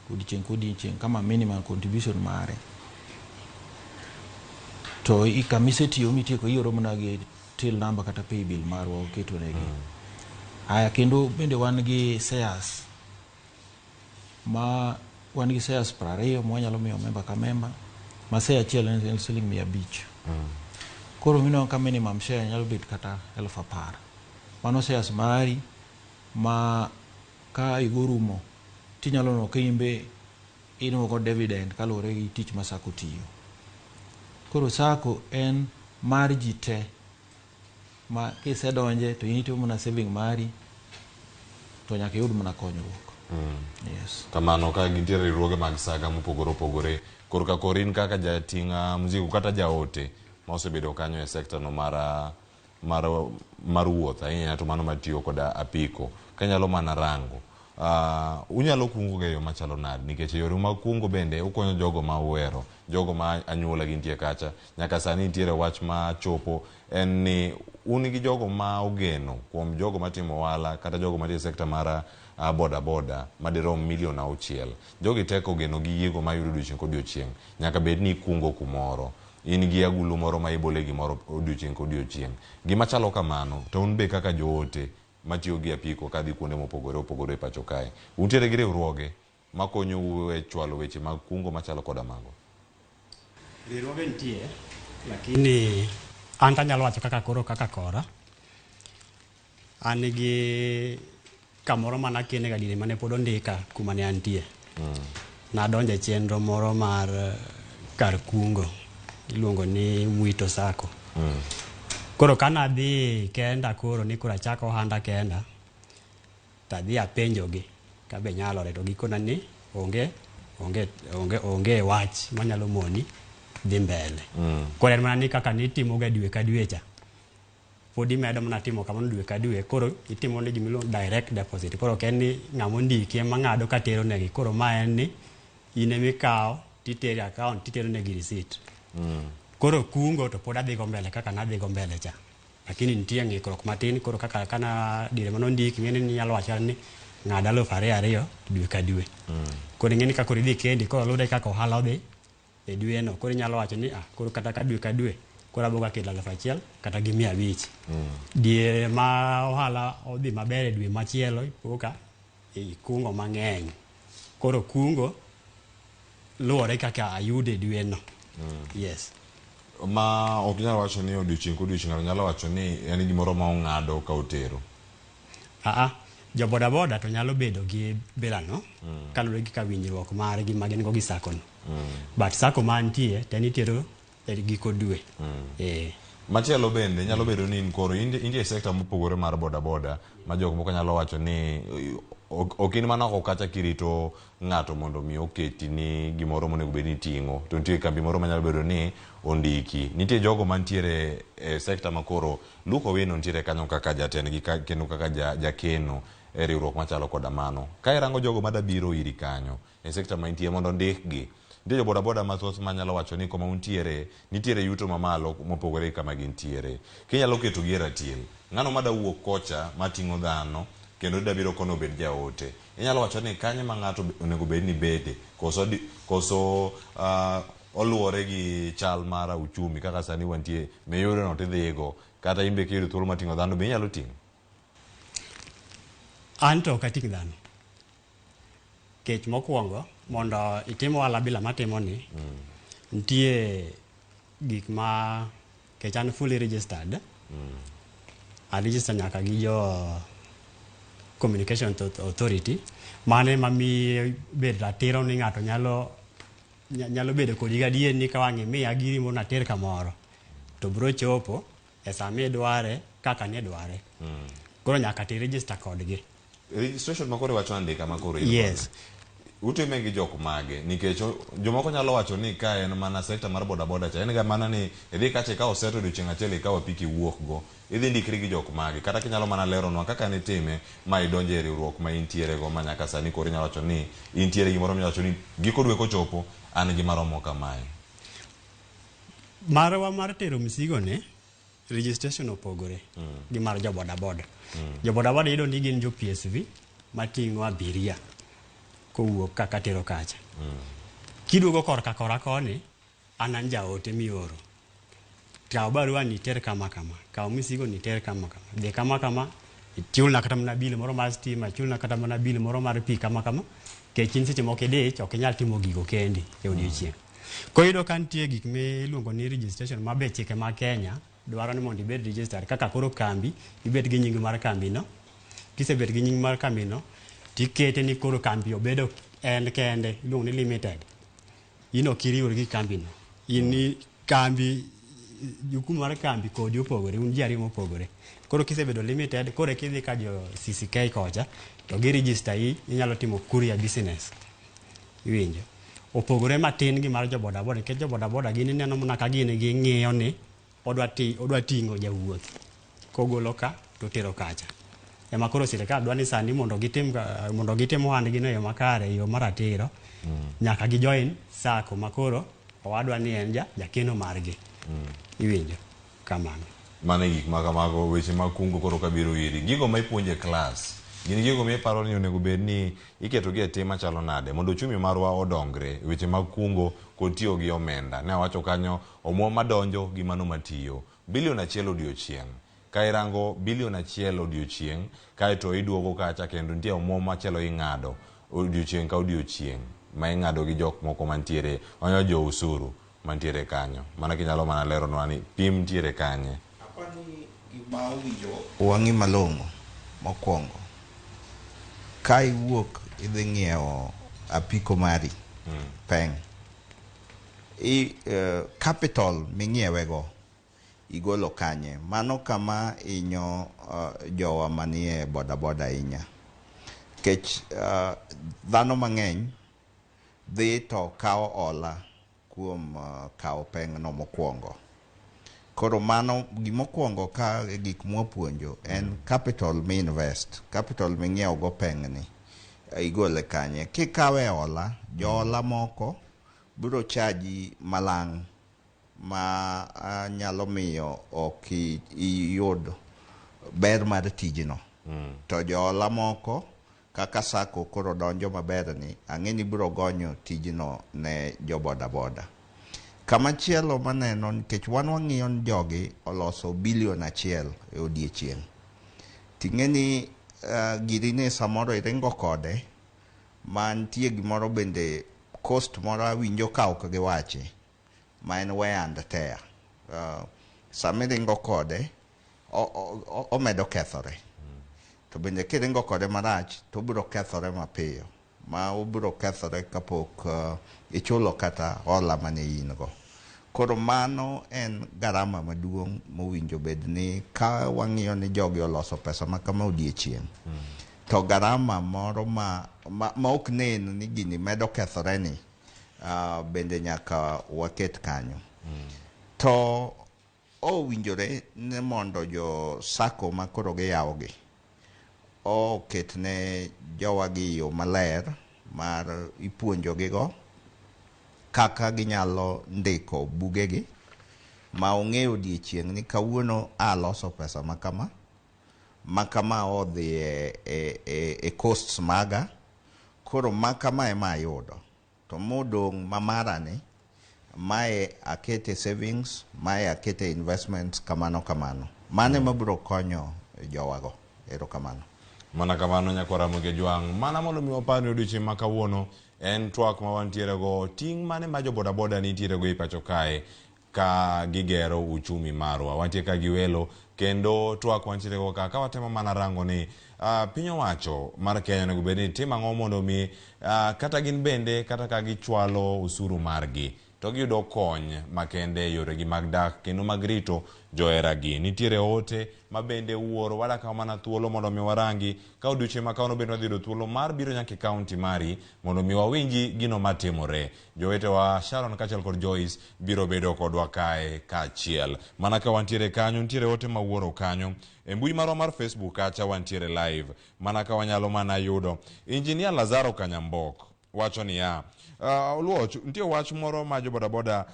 D: odiochieng' kodiochieng' kama minimum contribution mare. To kama isetiyo mitieko ioro mana gi till number kata pay bill marwa waketo negi. Aya kendo bende wan gi shares ma wan gi shares 20 ma wanyalo miyo member ka member ma share achiel en siling 500. Koro mineno ka minimum share nyalo bet kata 10,000. Mano shares mari ma ka higa orumo tinyalo neno ka in be inuang'o dividend kaluwore gi tich ma sacco tiyo. Koro sacco en mar ji te ma kisedonje to in itimo mana saving mari to nyaka iyud mana konyruok. Yes.
A: Kamano ka gintiere riwruoge mag saga mopogore opogore. Korka kor in kaka jating' mzigo kata jaote ma osebedo kanyo e sekta no mar mar wuoth ahinya to mano matiyo koda apiko kanyalo mana rango unyalo kungo ga e yo machalo nade nikech e yore mag kungo bende ukonyo jogo ma uhero jogo ma anyuola gintie kacha nyaka sani nitiere wach ma chopo en ni un gi jogo ma ogeno kuom jogo matimo ohala kata jogo mantie e sekta mar boda boda madirom milion 6. Jogi tek ogeno gi yiego mayudo odiochieng' kodiochieng'. Nyaka bed ni ikungo kumoro. In gi agulu moro ma ibole gimoro odiochieng' kodiochieng'. Gima chalo kamano, to un be kaka joote matiyo gi apiko kadhi kuonde mopogore opogore e pacho kae. Untiere gi riwruoge makonyou e chwalo weche mag kungo machalo koda mago?
C: Riwruoge nitie, lakini an tanyalo wacho kaka koro kaka kora. An gi kamoro mana kene ga diere mane pod ondika kuma ne antie. Nadonjo e chenro moro mar kar kungo iluongo ni Mwito Sacco. Koro kanadhi kenda koro ni koro achako ohanda kenda, tadhi apenjogi kabe nyalore to gikona ni onge wach manyalo moni dhi mbele. Koro en mana ni kaka nitimo ga dwe ka dwe cha, pod imedo mana timo kamano dwe ka dwe. Koro itimo ni gimiluongo direct deposit. Koro ok en ni ng'ama ondiki ema ng'ado ka tero negi. Koro ma en ni in emikawo titero e account titero negi receipt. Koro kungo to pod adhi go mbele kaka nadhi go mbele cha. Lakini nitie ng'ikruok matin koro kaka kana diere manondiki ing'e ni inyalo wacho ni ng'ad 2000 2 dwe ka dwe. Koro ing'e ni ka koro idhi kendi koro luwre kaka ohala odhi e dwe no. Koro inyalo wacho ni ah koro kata ka dwe ka dwe koro aboga kelo 1000 kata gi 500. Diere ma ohala odhi maber e dwe machielo ipo ka ikungo mang'eny. Koro kungo luwore kaka ayudo e dwe no. Yes.
A: Ma ok nyal wacho ni odiochieng' kodiochieng' ng'ato nyalo wacho ni en gimoro ma ong'ado ka otero.
C: Aa, jo boda boda to nyalo bedo gi bila no kaluwore gi ka winjruok margi ma gin go gi sacco no. But sacco mantie to en itero e giko dwe.
A: Machielo bende nyalo bedo ni in koro intie e sekta mopogore mar boda boda ma jok moko nyalo wacho ni ok in mana oko kacha kirito ng'ato mondo mi oketi ni gimoro monego bed ni iting'o to nitie kambi moro manyalo bedo ni ondiki. Nitie jogo mantiere e sekta ma koro Luke Owino nitiere kanyo kaka jatendgi kendo kaka jakeno e riwruok machalo koda mano. Ka irango jogo madabiro iri kanyo e sekta ma intie mondo ondikgi, nitie jo boda boda mathoth manyalo wacho ni koma untiere nitiere yuto mamalo mopogore gi kama gintiere. Kinyalo ketogi e ratiel, ng'ano madawuok kocha mating'o dhano kendo dabiro kono obed jaote. Inyalo wacho ni kanye ma ng'ato onego bed ni bede koso oluwore gi chal mar uchumi kaka sani wantie miyudo no tidhigo kata in be kiyudo thuolo mar ting'o dhano be inyalo ting'o?
C: An to ok ating' dhano. Kech mokwongo mondo itim ohala bila matimo ni, nitie gik ma kech an fully registered. A register nyaka gi jo Communication Authority. Mano ema miyo bed ratiro ni ng'ato nyalo bedo kodi gadier ni ka wang' imiya giri mondo ater kamoro to bro chopo e sama idware kaka nidware. Koro nyaka ti register kodgi.
A: Registration ma koro iwacho andika ma koro
C: Yes.
A: Utime gi jok mage nikech jomoko nyalo wacho ni ka en mana sekta mar boda boda cha en ga mana ni idhi kacha ikawo set odiochieng' achiel ikawo apiki iwuok go idhi ndikri gi jok mage kata kinyalo mana leronwa kaka nitime ma idonje e riwruok ma intiere go ma nyaka sani koro inyalo wacho ni intiere gimoro minyalo wacho ni giko dwe kochopo an gi maromo kamae.
C: Marwa mar tero misigo ni registration opogore gi mar jo boda boda. Jo boda boda iyudo ni gin jo PSV mating'o abiria kowuok kaka tero kacha. Kiduogo korka kora koni, an jaote mioro. Kaw barua ni iter kama kama, kaw misigo ni iter kama kama, dhi kama kama, ichulna kata mana bill moro mar stima, ichulna kata mana bill moro mar pi kama kama. Kech in seche moko idich, ok inyal timo gigo kendi e odiochieng'. Koro iyudo ka nitie gik miluongo ni registration ma be chike ma Kenya dwaro ni mondo ibed registered kaka koro kambi, ibed gi nying mar kambi no. Kisebet gi nying mar kambi no, tikete ni koro kambi obedo en kende, iluongo ni limited. In ok iriwori gi kambi no. In Kambi, jukumu mar kambi kodi opogore, un ji ariyo mopogore. Koro kisebedo limited, koro kidhi ka jo CCK kocha, to gi register i, inyalo timo courier business. Iwinjo? Opogore matin gi mar jo bodaboda, nikech jo bodaboda gin ineno mana ka gin ging'iyo ni odwa ting'o jawuoth kogolo ka to tero kacha. Ema koro sirikal dwa ni sani mondo gitim ohandgi no e yo makare, e yo maratiro, nyaka gi join SACCO ma koro owadwa ni en ja jakeno margi. Iwinjo? Kamano.
A: Mano e gik ma kamago, weche mag kungo koro kabiro iri. Gigo ma ipuonjo e klas, gin gigo ma iparo ni onego bed ni iketogi e tim machalo nade mondo uchumi marwa odongre, weche mag kungo kod tiyo gi omenda. Ne awacho kanyo omuom madonjo gi mano matiyo. 1 billion odiochieng'. Ka irango 1 billion odiochieng', kaeto iduogo kacha kendo nitie omuom machielo ing'ado odiochieng' ka odiochieng' ma ing'ado gi jok moko mantiere, wanyo jo usuru mantiere kanyo. Mana kinyalo mana leronwa ni pim ntiere kanye.
B: Apani gima owinjo wang'i malong'o mokwongo ka iwuok idhi ng'iewo apiko mari peng i capital ming'iewe go igolo kanye mano kama inyo jowa manie bodaboda ahinya nikech dhano mang'eny dhi to kawo hola kuom kawo peng'no mokwongo. Koro mano gimokwongo ka gik mwapuonjo en capital mi invest, capital ming'iewo go peng'ni igole kanye. Kikawe hola, jo hola moko biro chaji malang' ma nyalo miyo ok iyud ber mar tijno. To jo hola moko kaka SACCO koro donjo maber ni ang'e ni biro gonyo tijno ne jo boda boda. Kamachielo maneno nikech wan wang'iyo ni jogi oloso 1 billion e odiechieng'. Ting'e ni giri ni samoro iringo kode ma nitie gimoro bende cost moro awinjo ka ok giwachi ma en wear and tear. Sama iringo kode omedo kethore. To bende kiringo kode marach to obiro kethore mapiyo ma obiro kethore kapok ichulo kata hola mane in go. Koro mano en garama maduong' mowinjo bed ni ka wang'iyo ni jogi oloso pesa ma kama odiechieng'. To garama moro ma ok nen ni gini medo kethore ni bende nyaka waket kanyo. To owinjore ni mondo jo SACCO ma koro giyawo gi oket ne jowagi yo maler mar ipuonjo gigo kaka ginyalo ndiko bugegi ma ong'eyo odiechieng' ni kawuono aloso pesa ma kama ma kama odhi e costs maga koro ma kama ema ayudo to modong' ma mara ni mae akete savings mae akete investments kamano kamano mano ema biro konyo jowago. Erokamano.
A: Mana kamano nyakwara Ramogi Jwang', mana mondo mi wapar ni odiochieng' ma kawuono en twak ma wantiere go ting' mane ma jo bodaboda nitiere go e pacho kae ka gigero uchumi marwa. Wantie ka gi welo kendo twak wantiere go ka watemo mana rango ni piny owacho mar Kenya onego bed ni timo ang'o mondo mi kata gin bende kata ka gichwalo usuru margi to giyudo kony makende e yoregi mag dak kendo mag rito joheragi. Nitiere ote ma bende wuoro wadakawo mana thuolo mondo mi warangi ka odiochieng' ma kawuono bende wadhi yudo thuolo mar biro nyaka e kaunti mari mondo mi wawinji gino matimore. Jowetewa Sharon kaachiel kod Joyce biro bedo kodwa kae kaachiel. Mana ka wantiere kanyo, nitiere ote ma wuoro kanyo. E mbui marwa mar Facebook kacha wantiere live. Mana ka wanyalo mana yudo. Engineer Lazaro Kanyambok wacho niya, Oluoch, nitie wach moro ma jo bodaboda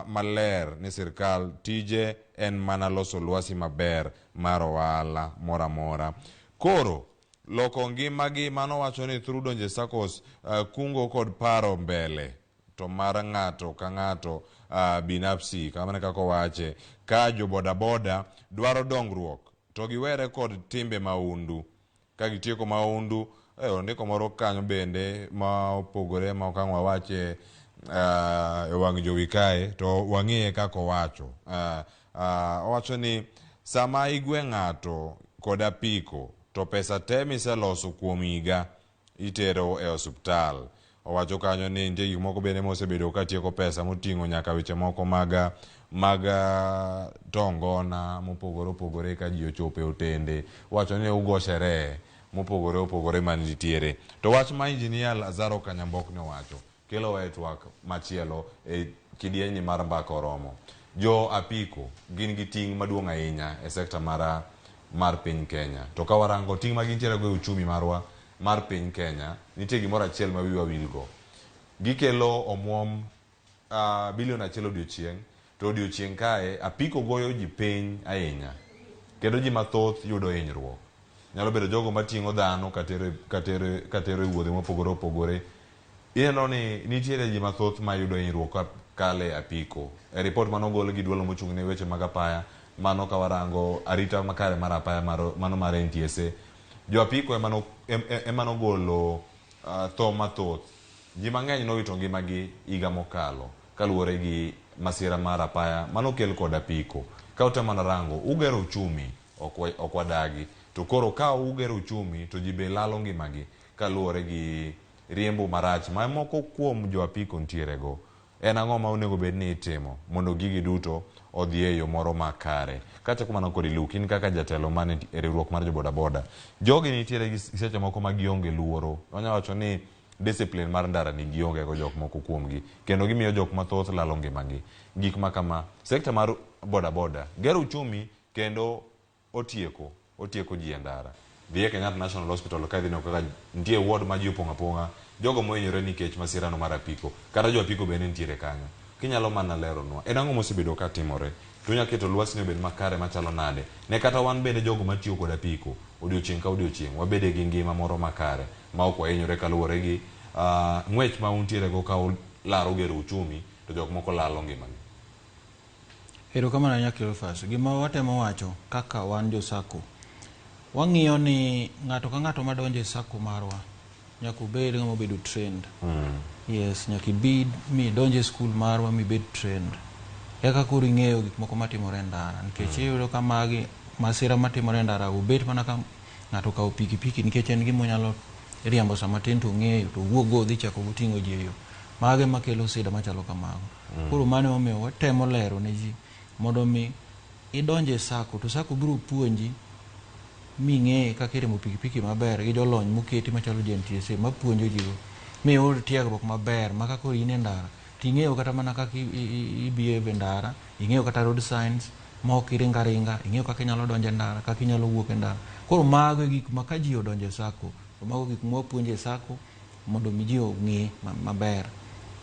A: maler ni sirkal tije en mana loso lwasi maber mar ohala moro amora. Koro loko ngimagi mano wacho ni through donje SACCOS kungo kod paro mbele to mar ng'ato ka ng'ato binafsi kamano e kaka owache ka jo bodaboda dwaro dongruok to giwere kod timbe maundu ka gitieko maundu ondiko moro kanyo bende ma opogore ma ok ang' wawache e wang' jowi kae to wang'iye kaka owacho. Owacho ni sama igwe ng'ato kod apiko to pesa te miseloso kuom higa itero e osuptal. Owacho kanyo ni nitie gik moko bende mosebedo ka tieko pesa moting'o nyaka weche moko mag mag tongona mopogore opogore ka ji ochopo e otende. Owacho ni ugo sherehe mopogore opogore man nitiere. To wach ma Engineer Lazaro Kanyambok ne owacho kelowa e twak machielo e kidieny mar mbaka oromo. Jo apiko gin gi ting' maduong' ahinya e sekta mar piny Kenya. To ka warango ting' ma gintiere go e uchumi marwa mar piny Kenya, nitie gimoro achiel ma wiwa wil go. Gikelo omuom bilion 1 odiochieng', to odiochieng' kae apiko goyo ji piny ahinya. Kendo ji mathoth yudo hinyruok. Nyalo bedo jogo mating'o dhano katero e wuodhe mopogore opogore. Ineno ni nitiere ji mathoth mayudo hinyruok ka kale apiko. E ripot manogol gi duol mochung' ne weche mag apaya, mano ka warango arita makare mar apaya mano mar NTSA, jo apiko ema nogolo tho mathoth. Ji mang'eny nowito ngimagi higa mokalo kaluwore gi masira mar apaya manokel kod apiko. Ka utemo mana rango, ugero uchumi, ok wadagi. To koro ka ugero uchumi to ji be lalo ngimagi kaluwore gi riembo marach ma moko kuom jo apiko nitiere go. En ang'o ma onego bed ni itimo mondo gigi duto odhi e yo moro makare? Kachako mana kodi Luke, in kaka jatelo man e riwruok mar jo bodaboda, jogi nitiere gi seche moko ma gionge luoro. Wanyalo wacho ni discipline mar ndara ni gionge go jok moko kuomgi, kendo gimiyo jok mathoth lalo ngimagi. Gik ma kama, sekta mar bodaboda gero uchumi kendo otieko ji e ndara. Dhi e Kenyatta National Hospital ka idhi neno kaka nitie ward ma ji opong' apong'a, jogo mohinyore nikech masirano mar apiko, kata jo apiko bende nitiere kanyo. Kinyalo mana leronwa, en ang'o mosebedo ka timore? To unyalo keto lwasi ni obed makare machalo nade? Ne kata wan bende jogo matiyo kod apiko, odiochieng' ka odiochieng', wabede gi ngima moro makare, ma ok wahinyore kaluwore gi ng'wech ma untiere go ka ularo gero uchumi, to jok moko lalo ngimagi.
D: Erokamano ahinya Cleophas. Gima watemo wacho kaka wan jo SACCO, wang'iyo ni ng'ato ka ng'ato madonjo e SACCO marwa nyaka obed ng'ama obedo trained. Yes, nyaka ibed mi donj e skul marwa mibed trained. Eka koro ing'eyo gik moko matimore e ndara. Nikech iyudo ka magi masira matimore e ndara obet mana ka ng'ato okawo pikipiki nikech en gima onyalo riembo sama tin to ong'eyo to owuok go odhi chako go ting'o ji e yo. Mago ema kelo sida machalo kamago. Koro mano emomiyo watemo lero ne ji mondo mi idonj e SACCO to SACCO biro puonji ming'e kaka iriembo pikipiki maber gi jolony moketi machalo jo NTSA mapuonjo ji go miyud tiegruok maber ma ka koro in e ndara ting'eyo kata mana kaka i behave e ndara, ing'eyo kata road signs ma ok iring aringa, ing'eyo kaka inyalo donjo e ndara, kaka inyalo wuok e ndara. Koro mago e gik ma ka ji odonjo e SACCO to mago gik mwapuonjo e SACCO mondo mi ji ong'e maber.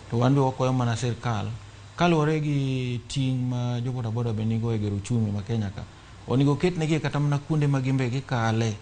D: To wan be wakwayo mana sirkal kaluwore gi ting' ma jo bodaboda be nigo e gero uchumi ma Kenya ka, onego ketnegi kata mana kuonde ma gin be gikale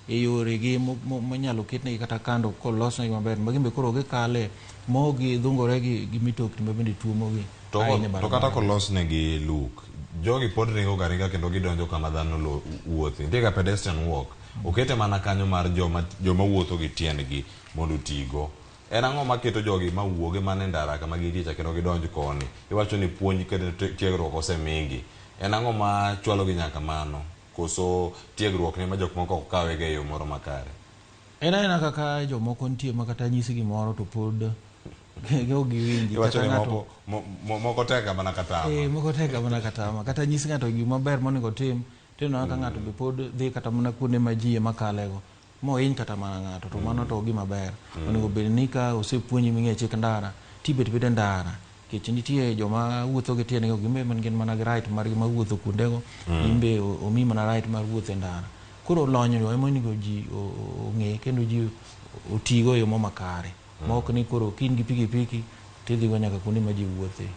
D: e yoregi minyalo ketnegi kata kando kolosnegi maber ma gin be koro gikale ma ok gidhungore gi mitokni ma bende tuomogi ahinya e
A: To kata
D: barabara.
A: kolosnegi Luke, jogi pod ringo ga ringa kendo gidonjo kama dhano wuothe. Nitie ga pedestrian walk. Okete mana kanyo mar joma wuotho gi tiendgi mondo otigo. En ang'o maketo jogi mawuogi mana e ndara kama gintie cha kendo gidonj koni? Iwacho ni puonj kendo tiegruok osemigi. En ang'o ma chwalogi nyaka mano? Koso tiegruok ne ma jok moko ok kawe ga e yo moro makare?
D: En aena kaka jomoko nitie ma kata nyisi gimoro to pod ok giwinji.
A: Iwacho ni moko tek mana katama.
D: Moko tek mana katama. Kata nyisi ng'ato gima ber monego otim, tineno ka ng'ato be pod dhi kata mana kuonde ma ji ema kalego mohiny kata mana ng'ato to mano to gima ber. Onego bed ni ka osepuonji ming'e chik ndara, tibet beda e ndara. Nikech nitie joma wuotho gi tiendgi, gin be gin mana gi right margi mar wuotho kuondego, in be omiyi mana right mar wuotho e ndara. Koro lony no ema onego ji ong'e kendo ji otigo e yo makare. Ma ok ni koro ka in gi pikipiki tidhigo nyaka kuonde ma ji wuothe.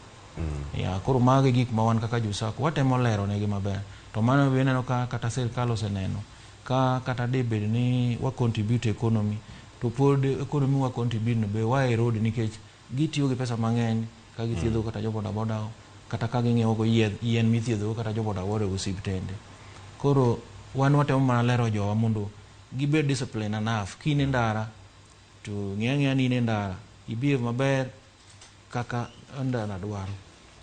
D: Ya, koro mago e gik ma wan kaka jo SACCO watemo lero negi maber. To mano be ineno ka kata sirkal oseneno ka kata debed ni wa contribute e economy to pod economy wa contribute no be wa erode nikech gitiyo gi pesa mang'eny ka githiedho kata jo bodaboda go, kata ka ging'iewo go yien mithiedho go kata jo bodaboda e osiptende. Koro wan watemo mana lero jowa mondo gibed discipline enough. Ka in e ndara to ng'e ang'eya ni in e ndara, i behave maber kaka ndara dwaro.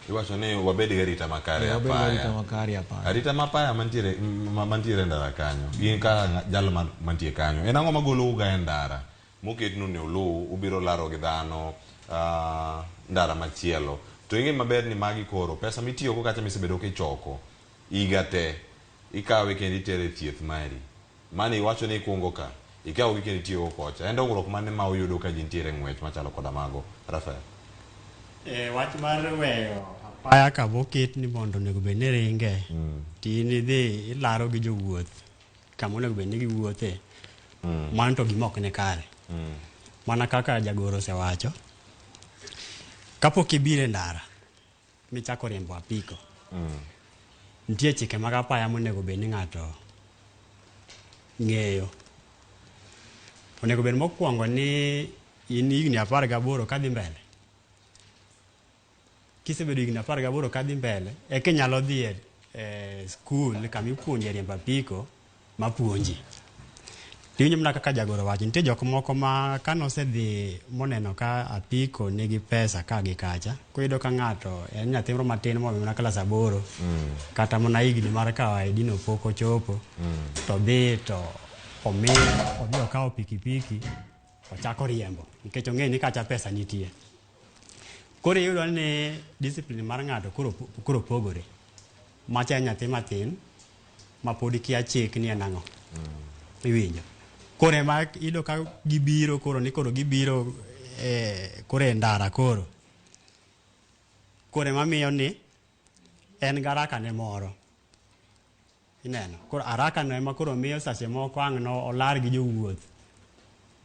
A: Iwacho ni wabed gi arita makare
D: Wabed gi arita
A: apaya.
D: makare apaya.
A: Arita ma apaya mantiere e ndara kanyo, in kaka jal mantie kanyo, en ang'o magolou ga e ndara? moketnu ni uluw, ubiro laro gi dhano ndara machielo. To ing'e maber ni magi koro pesa mitiyogo kacha misebedo kichoko higa te ikawe kendo itere e thieth mari. Mani iwacho ni ikungo ka, ikawogi kendo itiyogo kocha. En dongruok mane ma uyudo ka ji nitiere e ng'wech machalo koda mago, Rafael?
C: E, wach mar weyo apaya kama oket ni mondo onego bed ni ringe to in idhi ilaro gi jowuoth kama onego bed ni giwuothe mano to gima ok ni kare. Mana kaka jagoro osewacho, kapok ibiro e ndara michako riembo apiko, nitie chike mag apaya monego bed ni ng'ato ng'eyo. Onego bed mokwongo ni in higni 18 kadhi mbele. Kisebedo higni 18 kadhi mbele, eka inyalo dhi e skul kama ipuonje riembo apiko mapuonji. Tiwinjo mana kaka jagoro wacho, nitie jok moko ma kanosedhi moneno ka apiko nigi pesa ka gi kacha, koro iyudo ka ng'ato en nyathi moro matin momi mana klas 8, kata mana higni mar kawo ID no pok ochopo, to dhi to omiye, odhi okawo pikipiki, ochako riembo, nikech ong'eyo ni kacha pesa nitie. Koro iyudo ni discipline mar ng'ato koro pogore. Macha en nyathi matin, ma pod kia chik ni en ang'o. Iwinjo. Koro ema iyudo ka gibiro koro ni koro gibiro koro e ndara koro. Koro ema miyo ni en gi haraka ne moro. Ineno. Koro haraka no ema koro miyo seche moko ang' no olar gi jowuoth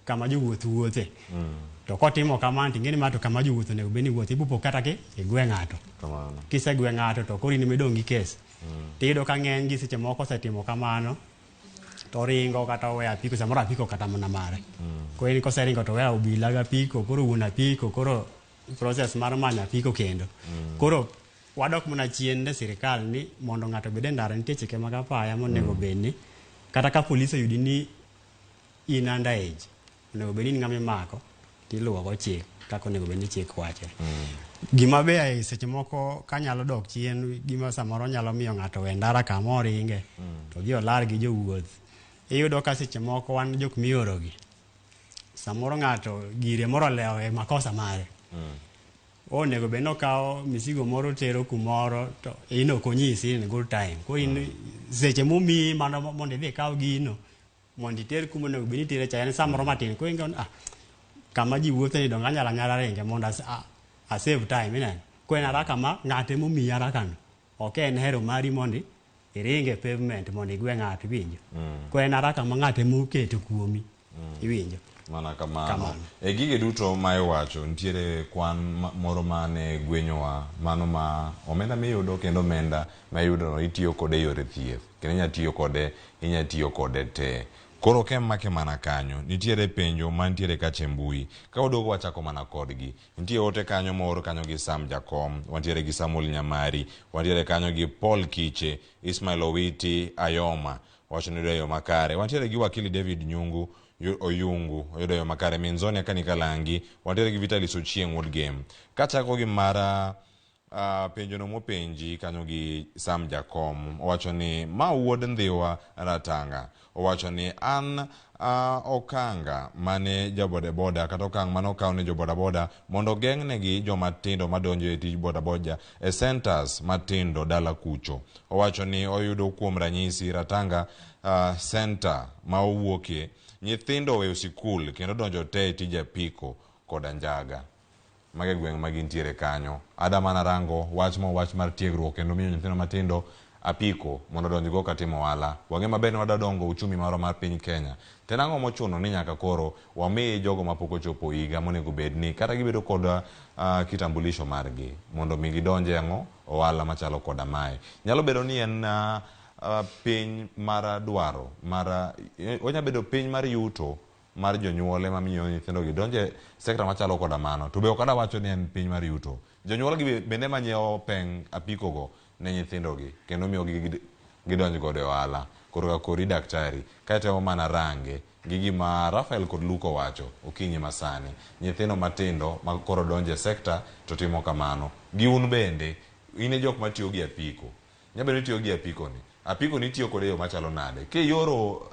C: kama jowuoth wuothe. To kotimo kamano to ing'e ni ma to kama jowuoth onego bed ni wuothe. Ibupo kata ki igwe ng'ato.
A: Kamano.
C: Kisegwe ng'ato to koro in ema idong' gi kes. Tiyudo ka ng'eny gi seche moko osetimo kamano to oringo kata oweyo apiko, samoro apiko kata mana mare. Koro in koseringo to oweyo obila gi apiko, koro wuon apiko, koro process mar manyo apiko kendo. Koro wadok mana chien ne sirikal ni mondo ng'ato obed e ndara nitie chike mag apaya monego bed ni kata ka polis oyudi ni in under age, onego bed ni in ng'ama imako tiluwo go chik kaka onego bed ni chik wacho. Gima be seche moko kanyalo dok chien, gima samoro nyalo miyo ng'ato we ndara kama oringe, to odhi olar gi jowuoth. Iyudo ka seche moko wan jok miorogi, samoro ng'ato gire moro olewo e makosa mare. Onego bed ni okawo misigo moro tero kumoro to in ok onyisi in good time. Koro in seche momiyi mano mondo idhi ikaw gino mondo iter kuma onego bed ni itere cha en samoro matin. Koro ing'eyo ni ah, kama ji wuothe ni donge anyalo anyala ringe mondo a save time ineno. Koro en haraka ma ng'ato ema omiyi haraka no. Ok en hero mari mondo iring e pavement mondo igwe ng'ato iwinjo. Koro en haraka ma ng'ato ema oketo kuomi iwinjo.
A: Mana kamano. E gige duto ma iwacho, nitiere kwan moro mane gwenyowa, mano ma omenda miyudo kendo omenda ma iyudo no itiyo kode e yore thieth, kendo inya tiyo kode, inya tiyo kode te. Koro kemake mana kanyo, nitiere penjo mantiere kacha e mbui. Ka waduogo wachako mana kodgi. Nitie ote kanyo moor kanyo gi Sam Jakom, wantiere gi Samuel Nyamari, wantiere kanyo gi Paul Kiche, Ismail Owiti Ayoma, wacho ni oyudo yo makare. Wantiere gi wakili David Nyungu, Oyungu, oyudo yo makare. Minzoni Akani Kalangi, wantiere gi Vitalis Ochieng' Wuod Gem. Kachako gi mara penjono mopenji kanyo gi Sam Jakom, owacho ni ma wuod Ndhiwa Ratanga. Owacho ni an okanga mane jobodaboda kata okang' mane okaw ne jobodaboda mondo ogeng'negi joma tindo madonjo e tij bodaboda e centers matindo dala kucho. Owacho ni oyudo kuom ranyisi Ratanga center ma owuokie, nyithindo oweyo sikul kendo donjo te e tij apiko koda njaga. Mago e gweng' ma gintiere kanyo. Ada mana rango wach ma wach mar tiegruok kendo miyo nyithindo matindo apiko mondo odonjgo katimo ohala. Wang'e maber ni wadwa dongo uchumi marwa mar piny Kenya. To en ang'o mochuno ni nyaka koro wami jogo mapok ochopo higa monego bed ni kata gibedo kod kitambulisho margi mondo mi gidonje ang'o ohala machalo koda mae. Nyalo bedo ni en piny mar dwaro mar onya bedo piny mar yuto mar jonyuol ema miyo nyithindo gi donjo e sekta machalo koda mano. To be ok adwa wacho ni en piny mar yuto. Jonyuol gi bende ema nyiewo peng apiko go ne nyithindo gi kendo miyo gi gidonj godo e ohala. Koro ka kori daktari, ka itemo mana range gi gima Rafael kod Luke owacho okinyi masani, nyithindo matindo ma koro donjo e sekta to timo kamano. Gi un bende, in e jok matiyo gi apiko. Nyalo bedo ni itiyo gi apiko ni. Apiko ni itiyo kode e yo machalo nade? Kioro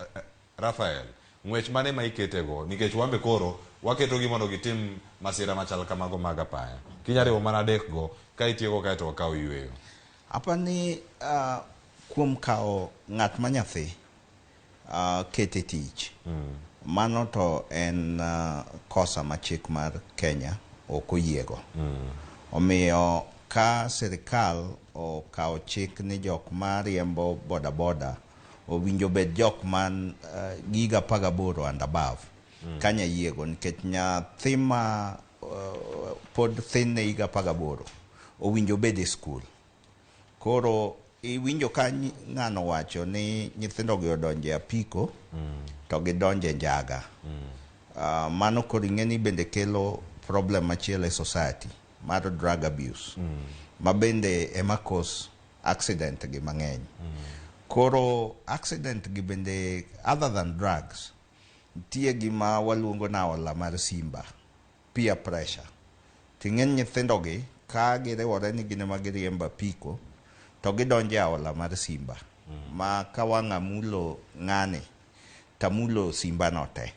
A: Rafael, Ng'wech mane ma iketego? Nikech wambe koro waketogi mondo gitim masira machal kamago mag apaya. Kinya riwo mana adek go ka itieko kae to wakaw yueyo.
B: Apani kuom kawo ng'at ma nyathi kete tich. Mano to en kosa ma chik mar Kenya ok oyiego. Omiyo ka sirikal okawo chik ni jok ma riembo boda boda owinjo bed jok man giga 18 and above. Kanya yiego nikech nyathi ma pod thin ne higa 18 owinjo bed e skul. Koro iwinjo ka ng'ano wacho ni nyithindo gi odonje apiko to gidonje njaga. Mano koro ing'e ni bende kelo problem machielo e society mar drug abuse. Ma bende ema cause accident gi mang'eny. Koro accident gi bende other than drugs nitie gima waluongo na hola mar simba, peer pressure. Ting'eny nyithindo gi ka giriwore ni gin ema giriembo apiko to gidonjo e aola mar simba. Ma ka wang' amulo ng'ani tamulo simba no te.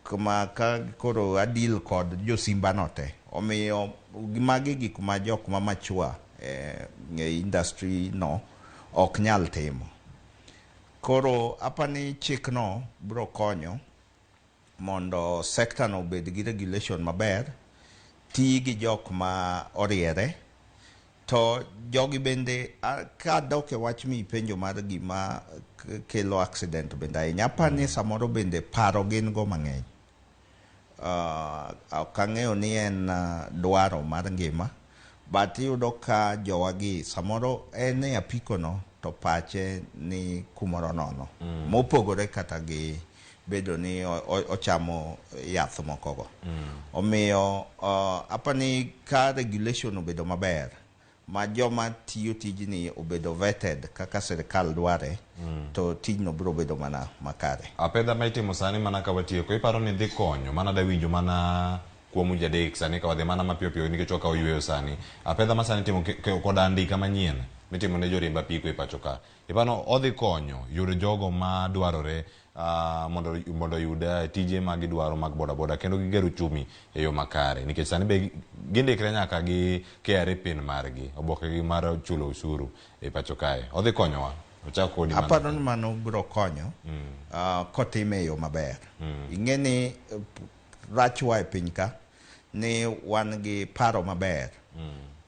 B: Kuma ka koro adil kod jo simba no te. Omiyo magi gik ma jok ma mature e industry no ok nyal timo. Koro apani chik no bro konyo mondo sector no obed gi regulation maber, ti gi jok ma oriere, to jogi bende ka dok e wach mi penjo mar gima kelo accident bende ahinya, apani samoro bende paro gin go mang'eny. Ok ang'eyo ni en dwaro mar ngima, but iyudo ka jowagi samoro en e apiko no to pache ni kumoro nono. Mopogore kata gi bedo ni ochamo yath mokogo. Omiyo apani ka regulation obedo maber, ma joma tiyo tijni obedo vetted kaka sirikal dware, to tijno biro bedo mana makare.
A: Apedha ma itimo sani mana ka watieko, iparo ni dhi konyo mana dawinjo mana kuom jadek sani ka wadhi mana mapiyo piyo nikech wakawo yueyo sani. Apedha ma sani itimo kod andika manyien mitimo ne joriemb apiko e pacho ka. Iparo odhi konyo yudo jogo ma dwarore mondo oyud tije ma gidwaro mag boda boda kendo giger uchumi e yo makare nikech sani be gindikre nyaka gi KRA pin margi, oboke gi mar chulo osuru e pacho kae. Odhi konyowa. Ochak kodi mano.
B: Aparo ni mano biro konyo kotime e yo maber. Ing'e ni rachwa e piny ka ni wan gi paro maber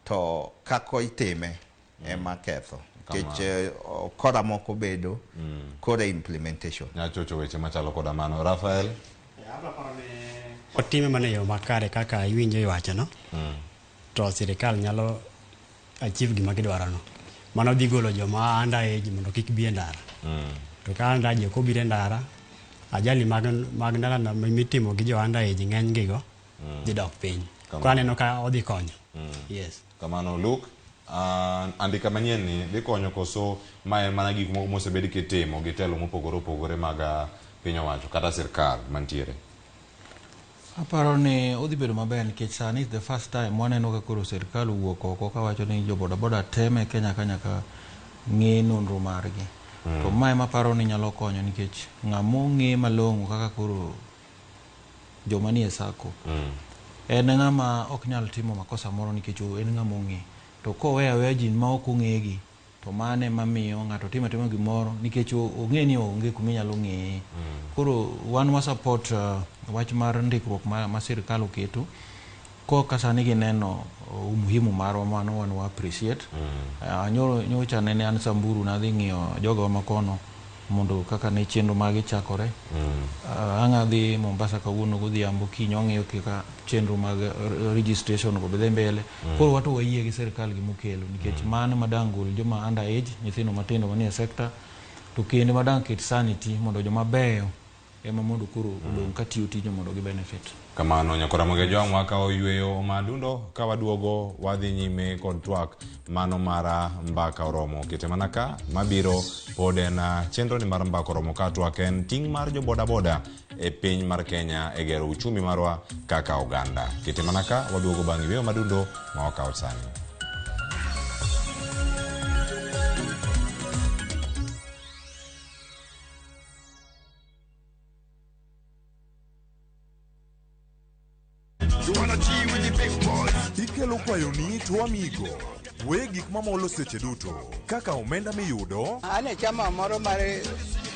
B: to kako itime ema ketho. Nikech kora moko bedo kore implementation.
A: Nyachocho weche machalo koda mano. Rafael?
C: Otime mana e yo makare kaka iwinjo iwacho no, to sirikal nyalo achieve gima gidwaro no. Mano dhi golo joma under age mondo kik bi e ndara. To ka under age ok obiro e ndara, ajali mag ndara mitimo gi jo under age ng'eny gigo dhi dok piny. Koro aneno ka odhi konyo. Yes.
A: Kamano Luke, andika manyien ni dhi konyo koso ma en mana gik moko mosebed kitimo gi telo mopogore opogore mag piny owacho kata sirkal mantiere?
D: Aparo ni odhi bedo maber nikech sani is the first time waneno ka koro sirkal owuok oko kawacho ni jo boda boda teme Kenya ka nyaka ng'e nonro margi. To mae maparo ni nyalo konyo nikech ng'ama ong'e malong'o kaka koro joma nie sacco en ng'ama ok nyal timo makosa moro nikech en ng'ama ong'e. To koweyo aweya ji ma ok ong'egi to mano ema miyo ng'ato timo atima gimoro nikech ong'e ni onge kuma inyalo ng'eye. Koro wan wa support wach mar ndikruok ma sirikal oketo. Koka sani gineno umuhimu marwa mano wan wa appreciate. Nyocha nene an Samburu nadhi ng'iyo jogo makono mondo kaka ne chenro magi chakore. Ang' adhi Mombasa kawuono godhiambo kiny wang'iyo kaka chenro mag registration go dhi mbele. Koro wato wayie gi sirikal gimokelo nikech mano madang' gol joma under age, nyithindo matindo manie sector, to kendo madang' ket sanity mondo joma beyo ema mondo koro odong' katiyo tijno mondo gi benefit.
A: Kamano nyakora Ramogi Ojwang' wakawo yueyo madundo ka waduogo wadhi nyime kod twak mano mara Mbaka Oromo. Kete mana ka mabiro pod en chenro ni mar Mbaka Oromo ka twak en ting' mar jo boda boda e piny mar Kenya e gero uchumi marwa kaka oganda. Kete mana ka waduogo bang' yueyo madundo ma wakawo sani.
E: Ikelo kwayoni to wamigo. We gik mamolo seche duto kaka omenda miyudo,
F: An e chama moro mar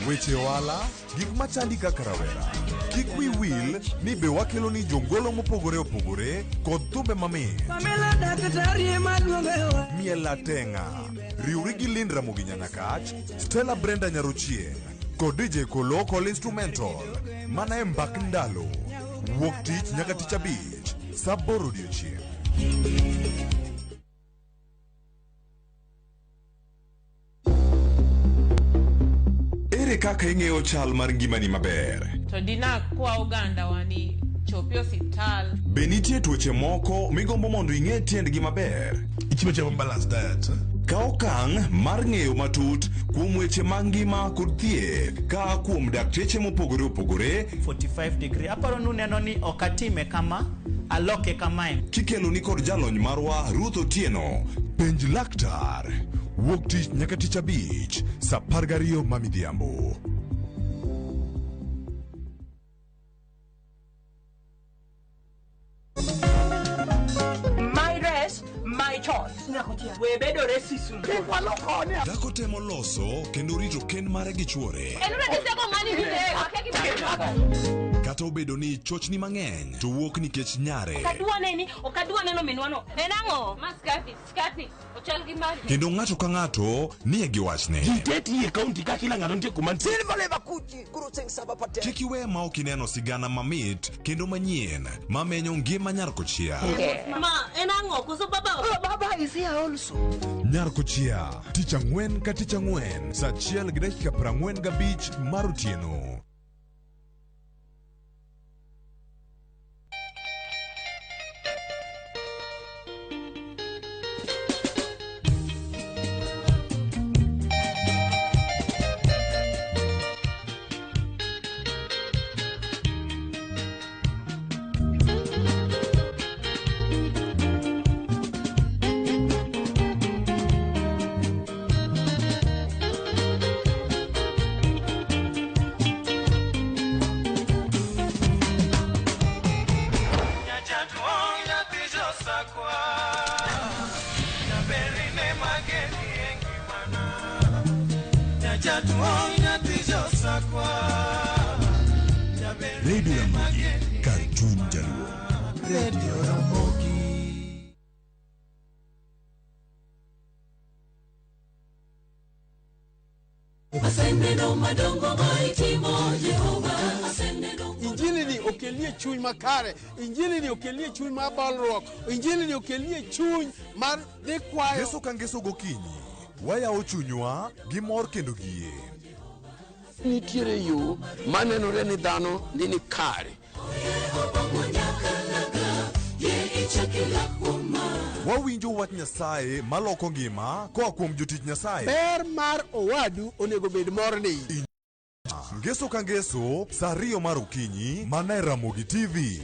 E: weche ohala, gik machandi kaka rawera. Kik wi wil ni be wakelo ni jongolo mopogore opogore kod thumbe mamit. Miel atenga. Riwri gi Lind Ramogi Nyanyakach, Stella Brenda Nyarochieng' kod DJ Kolo Kol Instrumental. Mana e mbak ndalo. Wuok tich nyaka tich abich, saa aboro odiochieng'. Ere kaka ing'eyo chal mar ngimani maber?
G: To dina kwa oganda wa ni chopi osiptal.
E: Be nitie tuoche moko migombo mondo ing'e tiendgi maber?
H: Ichiemo chiemo balanced diet.
E: Kaw okang' mar ng'eyo matut kuom weche mag ngima kod thieth kaa kuom dakteche mopogore opogore
I: 45 degree. Aparo ni uneno ni ok atime kama, aloke kamae.
E: Kikeloni kod jalony marwa Ruth Otieno. Penj laktar. Wuok tich nyaka tich abich saa 12 ma midhiambo.
J: My dress, my choice. We bedo racism.
E: Dhako temo loso kendo rito kend mare gi chuore. Kata obedo ni chochni mang'eny to wuok nikech nyare.
K: Okadwa neni, okadwa neno minwano. En ang'o? Ma skati, skati, ochal gi mari.
E: Kendo ng'ato ka ng'ato nie gi wachne.
H: Ji e kaunti ka kila ng'ato nitie kuma nitie.
E: Kik iwe ma ok ineno sigana mamit kendo manyien mamenyo ngima nyar kochia.
K: Ma, en ang'o? Koso baba?
J: Baba is here also.
E: Nyar kochia, tich ang'wen ka tich ang'wen, saa 1:45 mar otieno.
H: Radio Ramogi, kar chuny jaluo.
F: Radio Ramogi.
L: Injili ni okelie chuny makare, injili ni okelie chuny mar bolruok, injili ni okelie chuny mar dhi kwayo.
E: Ngeso ka ngeso gokinyi, wayawo chunywa gi mor kendo gi yie.
L: Nitiere yo manenore ni dhano ni ni kare.
E: Wawinjo wach Nyasaye maloko ngima koa kuom jotich Nyasaye.
L: Ber mar owadu onego bed morni.
E: Ngeso ka ngeso saa 2 mar okinyi mana e Ramogi TV.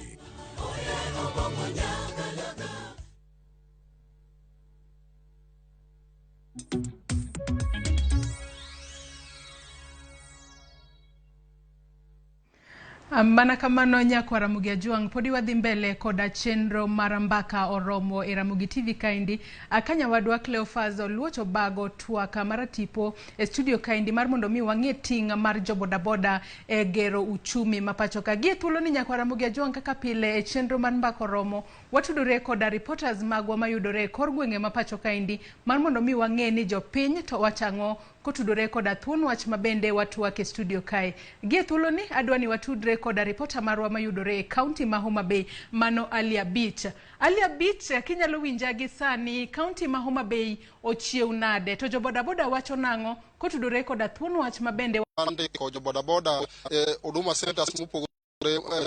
G: Mana kamano nyakwa Ramogi Ajwang', podi wadhi mbele koda chenro mar mbaka oromo e Ramogi TV kaendi. Ka nyawadwa Cleophas Oluoch obago twak mar tipo e studio kaendi mar mondo mi wang'e ting' mar jo bodaboda e gero uchumi ma pacho ka. Gie thuolo ni nyakwa Ramogi Ajwang' kaka pile e chenro mar mbaka oromo, watudore koda reporters magwa mayudore e kor gwenge ma pacho kaendi mar mondo mi wang'e ni jopiny to wachang'o kotudore koda thuon wach mabende watwak e studio kae. Gie thuolo ni adwa ni watudre koda ripota marwa mayudore e kaunti ma Homa Bay, mano Alia Beach. Alia Beach, kinyalo winja gi sani, kaunti ma Homa Bay ochiew nade? To jo bodaboda wacho nang'o kotudore koda thuon wach mabende
M: ndiko jo bodaboda e Huduma Centers mopogore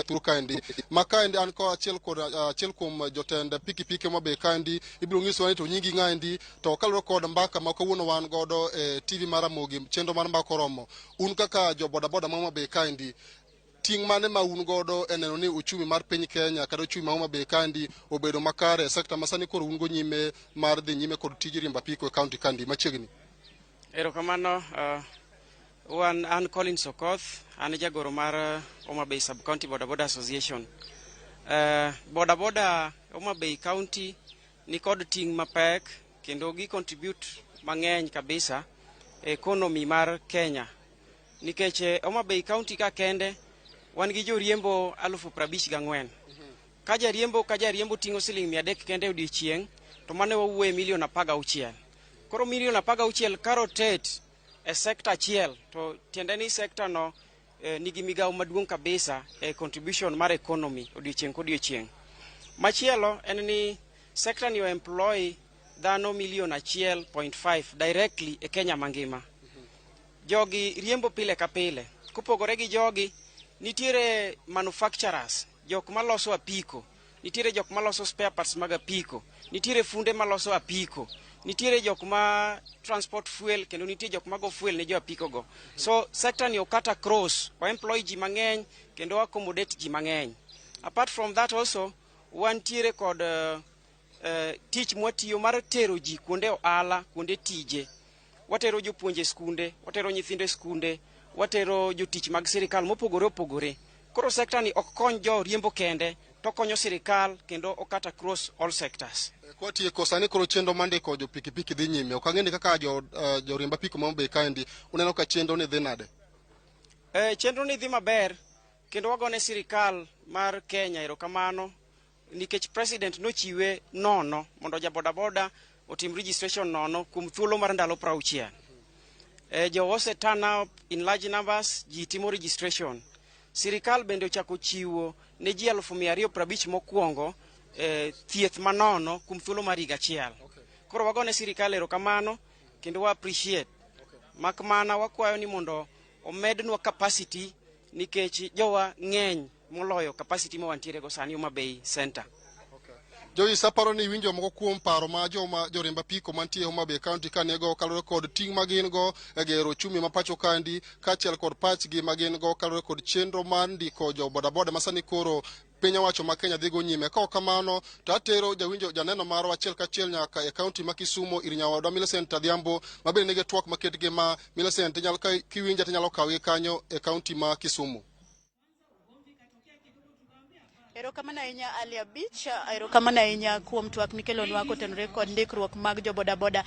M: thur kaendi ma kaendi an ko achiel kod achiel kuom jotend pikipiki ma be kaendi ibiro nyisowa ni to nyingi ng'aendi to kaluwore kod mbaka ma kawuono wan godo e TV mar Ramogi chenro mar mbaka oromo un kaka jo bodaboda ma Homa Bay kaendi ting' mane ma un godo e neno ni uchumi mar piny Kenya kata uchumi ma Homa Bay kaendi obedo makare e sekta ma sani koro un go nyime mar dhi nyime kod tij riembo apiko e kaunti kaendi machiegni.
N: Erokamano, wan an Collins Okoth, an jagoro mar Homa Bay Sub County Boda Boda Association. Boda boda Homa Bay County nikod ting' mapek kendo gi contribute mang'eny kabisa e economy mar Kenya. Nikech Homa Bay County ka kende wan gi joriembo 54,000. Ka jariembo ka jariembo ting'o siling 300 kende e odiechieng', to mano wawuoye milion 16. Koro milion 16 ka rotate e sector achiel, to tiende ni sector no nigi migawo maduong' kabisa e contribution mar economy odiechieng' kodiechieng'. Machielo en ni sector ni employ dhano milion 1.5 directly e Kenya mangima. Jogi riembo pile ka pile. Kopogore gi jogi, nitiere manufacturers, jok maloso apiko, nitiere jok maloso spare parts mag apiko, nitiere funde maloso apiko, nitiere jok ma transport fuel, kendo nitie jok mago fuel ne jo apiko go. So sector ni okata cross, o employ ji mang'eny kendo accommodate ji mang'eny. Apart from that also, wantiere kod tich mwatiyo mar tero ji kuonde ohala, kuonde tije. Watero jopuonje e skunde, watero nyithindo e skunde, watero jotich mag sirikal mopogore opogore. Koro sector ni ok kony jo riembo kende, to konyo sirikal kendo okata across all sectors.
M: Kwatieko sani koro chenro mar ndiko jo pikipiki dhi nyime. Ok ang'e ni kaka jo joriemb apiko ma Homa Bay kaendi uneno ka chenro ni dhi nade?
N: Chenro ni dhi maber kendo wagone sirikal mar Kenya erokamano nikech president nochiwe nono mondo ja bodaboda otim registration nono kuom thuolo mar ndalo 60. Jo ose turn up in large numbers, ji timo registration. Sirikal bende ochako chiwo ne ji 250,000 mokwongo thieth manono kuom thuolo mar higa achiel. Koro wagone sirikal erokamano kendo wa appreciate. Mak mana wakwayo ni mondo omednwa capacity nikech jowa ng'eny moloyo capacity ma wantiere go sani Homa Bay Center.
M: Joyce, aparo ni iwinjo moko kuom paro ma joma joriemb apiko mantie Homa Bay County ka nigo kaluwore kod ting' ma gin go e gero uchumi ma pacho kaendi kaachiel kod pachgi ma gin go kaluwore kod chenro mar ndiko jo bodaboda ma sani koro piny owacho ma Kenya dhigo nyime. Ka ok kamano to atero jawinjo janeno marwa achiel kachiel nyaka e kaunti ma Kisumo ir nyawadwa Millicent Adhiambo ma bende nigi twak maket gi ma Millicent inyalo ka kiwinja tinyalo kawgi kanyo e kaunti ma Kisumu.
O: Erokamano ahinya Ali Abich, erokamano ahinya kuom twak mikelonwa kotenore kod ndikruok mag jo bodaboda.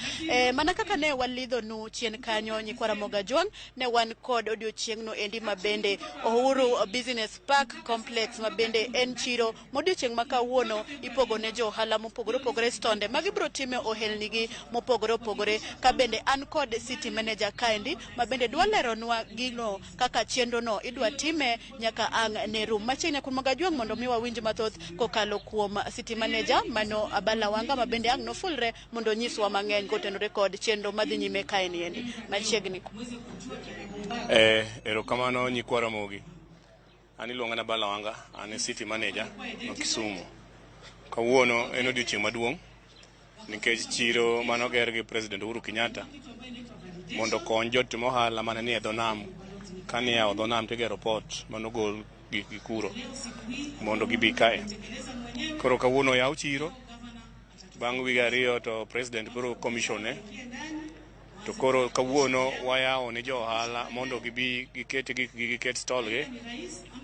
O: Mana kaka ne walidhonu chien kanyo nyikwa Ramogi Ajwang', ne wan kod odiochieng'no endi ma bende Uhuru Business Park Complex ma bende en chiro modiochieng' ma kawuono ipogo ne jo ohala mopogore opogore stonde ma gibiro time ohelnigi mopogore opogore. Ka bende an kod city manager kaendi ma bende dwa leronwa gino kaka chenro no idwa time nyaka ang' ne rum. Machiegni kuom Ramogi Ajwang' mondo mi wawinj mathoth kokalo kuom city manager mano Abala Wanga ma bende ang' nofulre mondo onyiswa mang'eny kotenore kod chenro madhi nyime kaeni endi machiegni.
P: Erokamano nyikwa Ramogi. An iluonga ni Abala Wanga, an e city manager ma Kisumu. Kawuono en odiochieng' maduong' nikech chiro manoger gi President Uhuru Kenyatta mondo okony jotim ohala mane nie dho nam kane iyawo dho nam tigero port manogol gi kuro mondo gibi kae. Koro kawuono oyaw chiro, bang' wige 2 to President biro commissione. To koro kawuono wayawo ne jo ohala mondo gibi giket gikgi, giket stall gi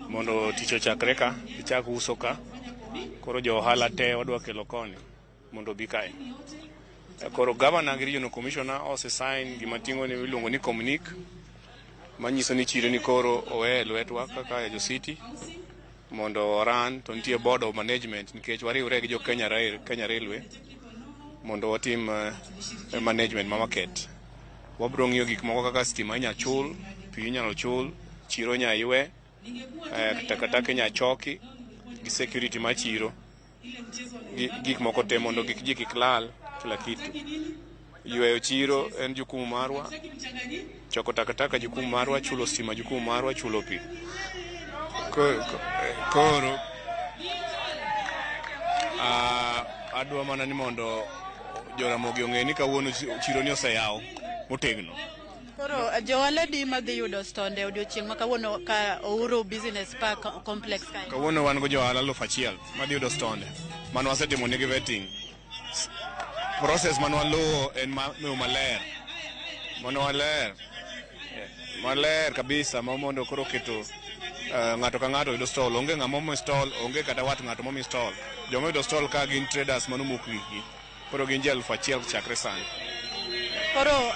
P: mondo tich ochakre ka, gichak uso ka. Koro jo ohala te wadwa kelo koni mondo obi kae. Koro governor gi regional commissioner ose sign gima ting'o ni iluongo ni communique manyiso ni chiro ni koro owe e lwetwa kaka jo city mondo oran, to nitie board of management nikech wariwre gi jo Kenya Rail, Kenya Railway mondo watim management ma market. Wabiro ng'iyo gik moko kaka stima inyalo chul, pi inyalo chul, chiro inyalo ywe, takataka inyalo choki gi security mar chiro gi gik moko te mondo gik ji kik lal kila kitu. Yweyo chiro en jukumu marwa, choko takataka jukumu marwa, chulo stima jukumu marwa, chulo pi. Koro adwa mana ni mondo Joramogi ong'e ni kawuono chiro ni oseyaw motegno.
O: Koro johala di madhi yudo stonde odiochieng' ma kawuono ka Uhuru Business Park Complex kae?
P: Kawuono wan go johala 1,000 madhi yudo stonde mano wasetimo negi vetting. Process mane waluwo en maler, mano maler maler kabisa ma mondo koro keto Ng'ato ka ng'ato yudo stall, onge ng'ama omi stall, onge kata wat ng'ato momi stall. Joma oyudo stall ka gin traders manomuk gikgi. Koro gin ji 1000 chakre sani.
O: Koro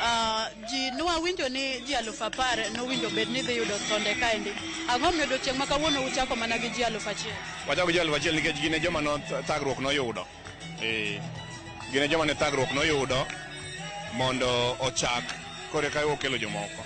O: ji nwawinjo ni ji 10,000 nowinjo bed ni dhi yudo stonde kaendi. Ang'o miyo odiochieng' ma kawuono uchako mana gi ji 1000?
P: Wachako gi ji 1000 nikech gin e joma no thagruok noyudo. Gin e joma ne thagruok noyudo mondo ochak koro eka okelo jomoko.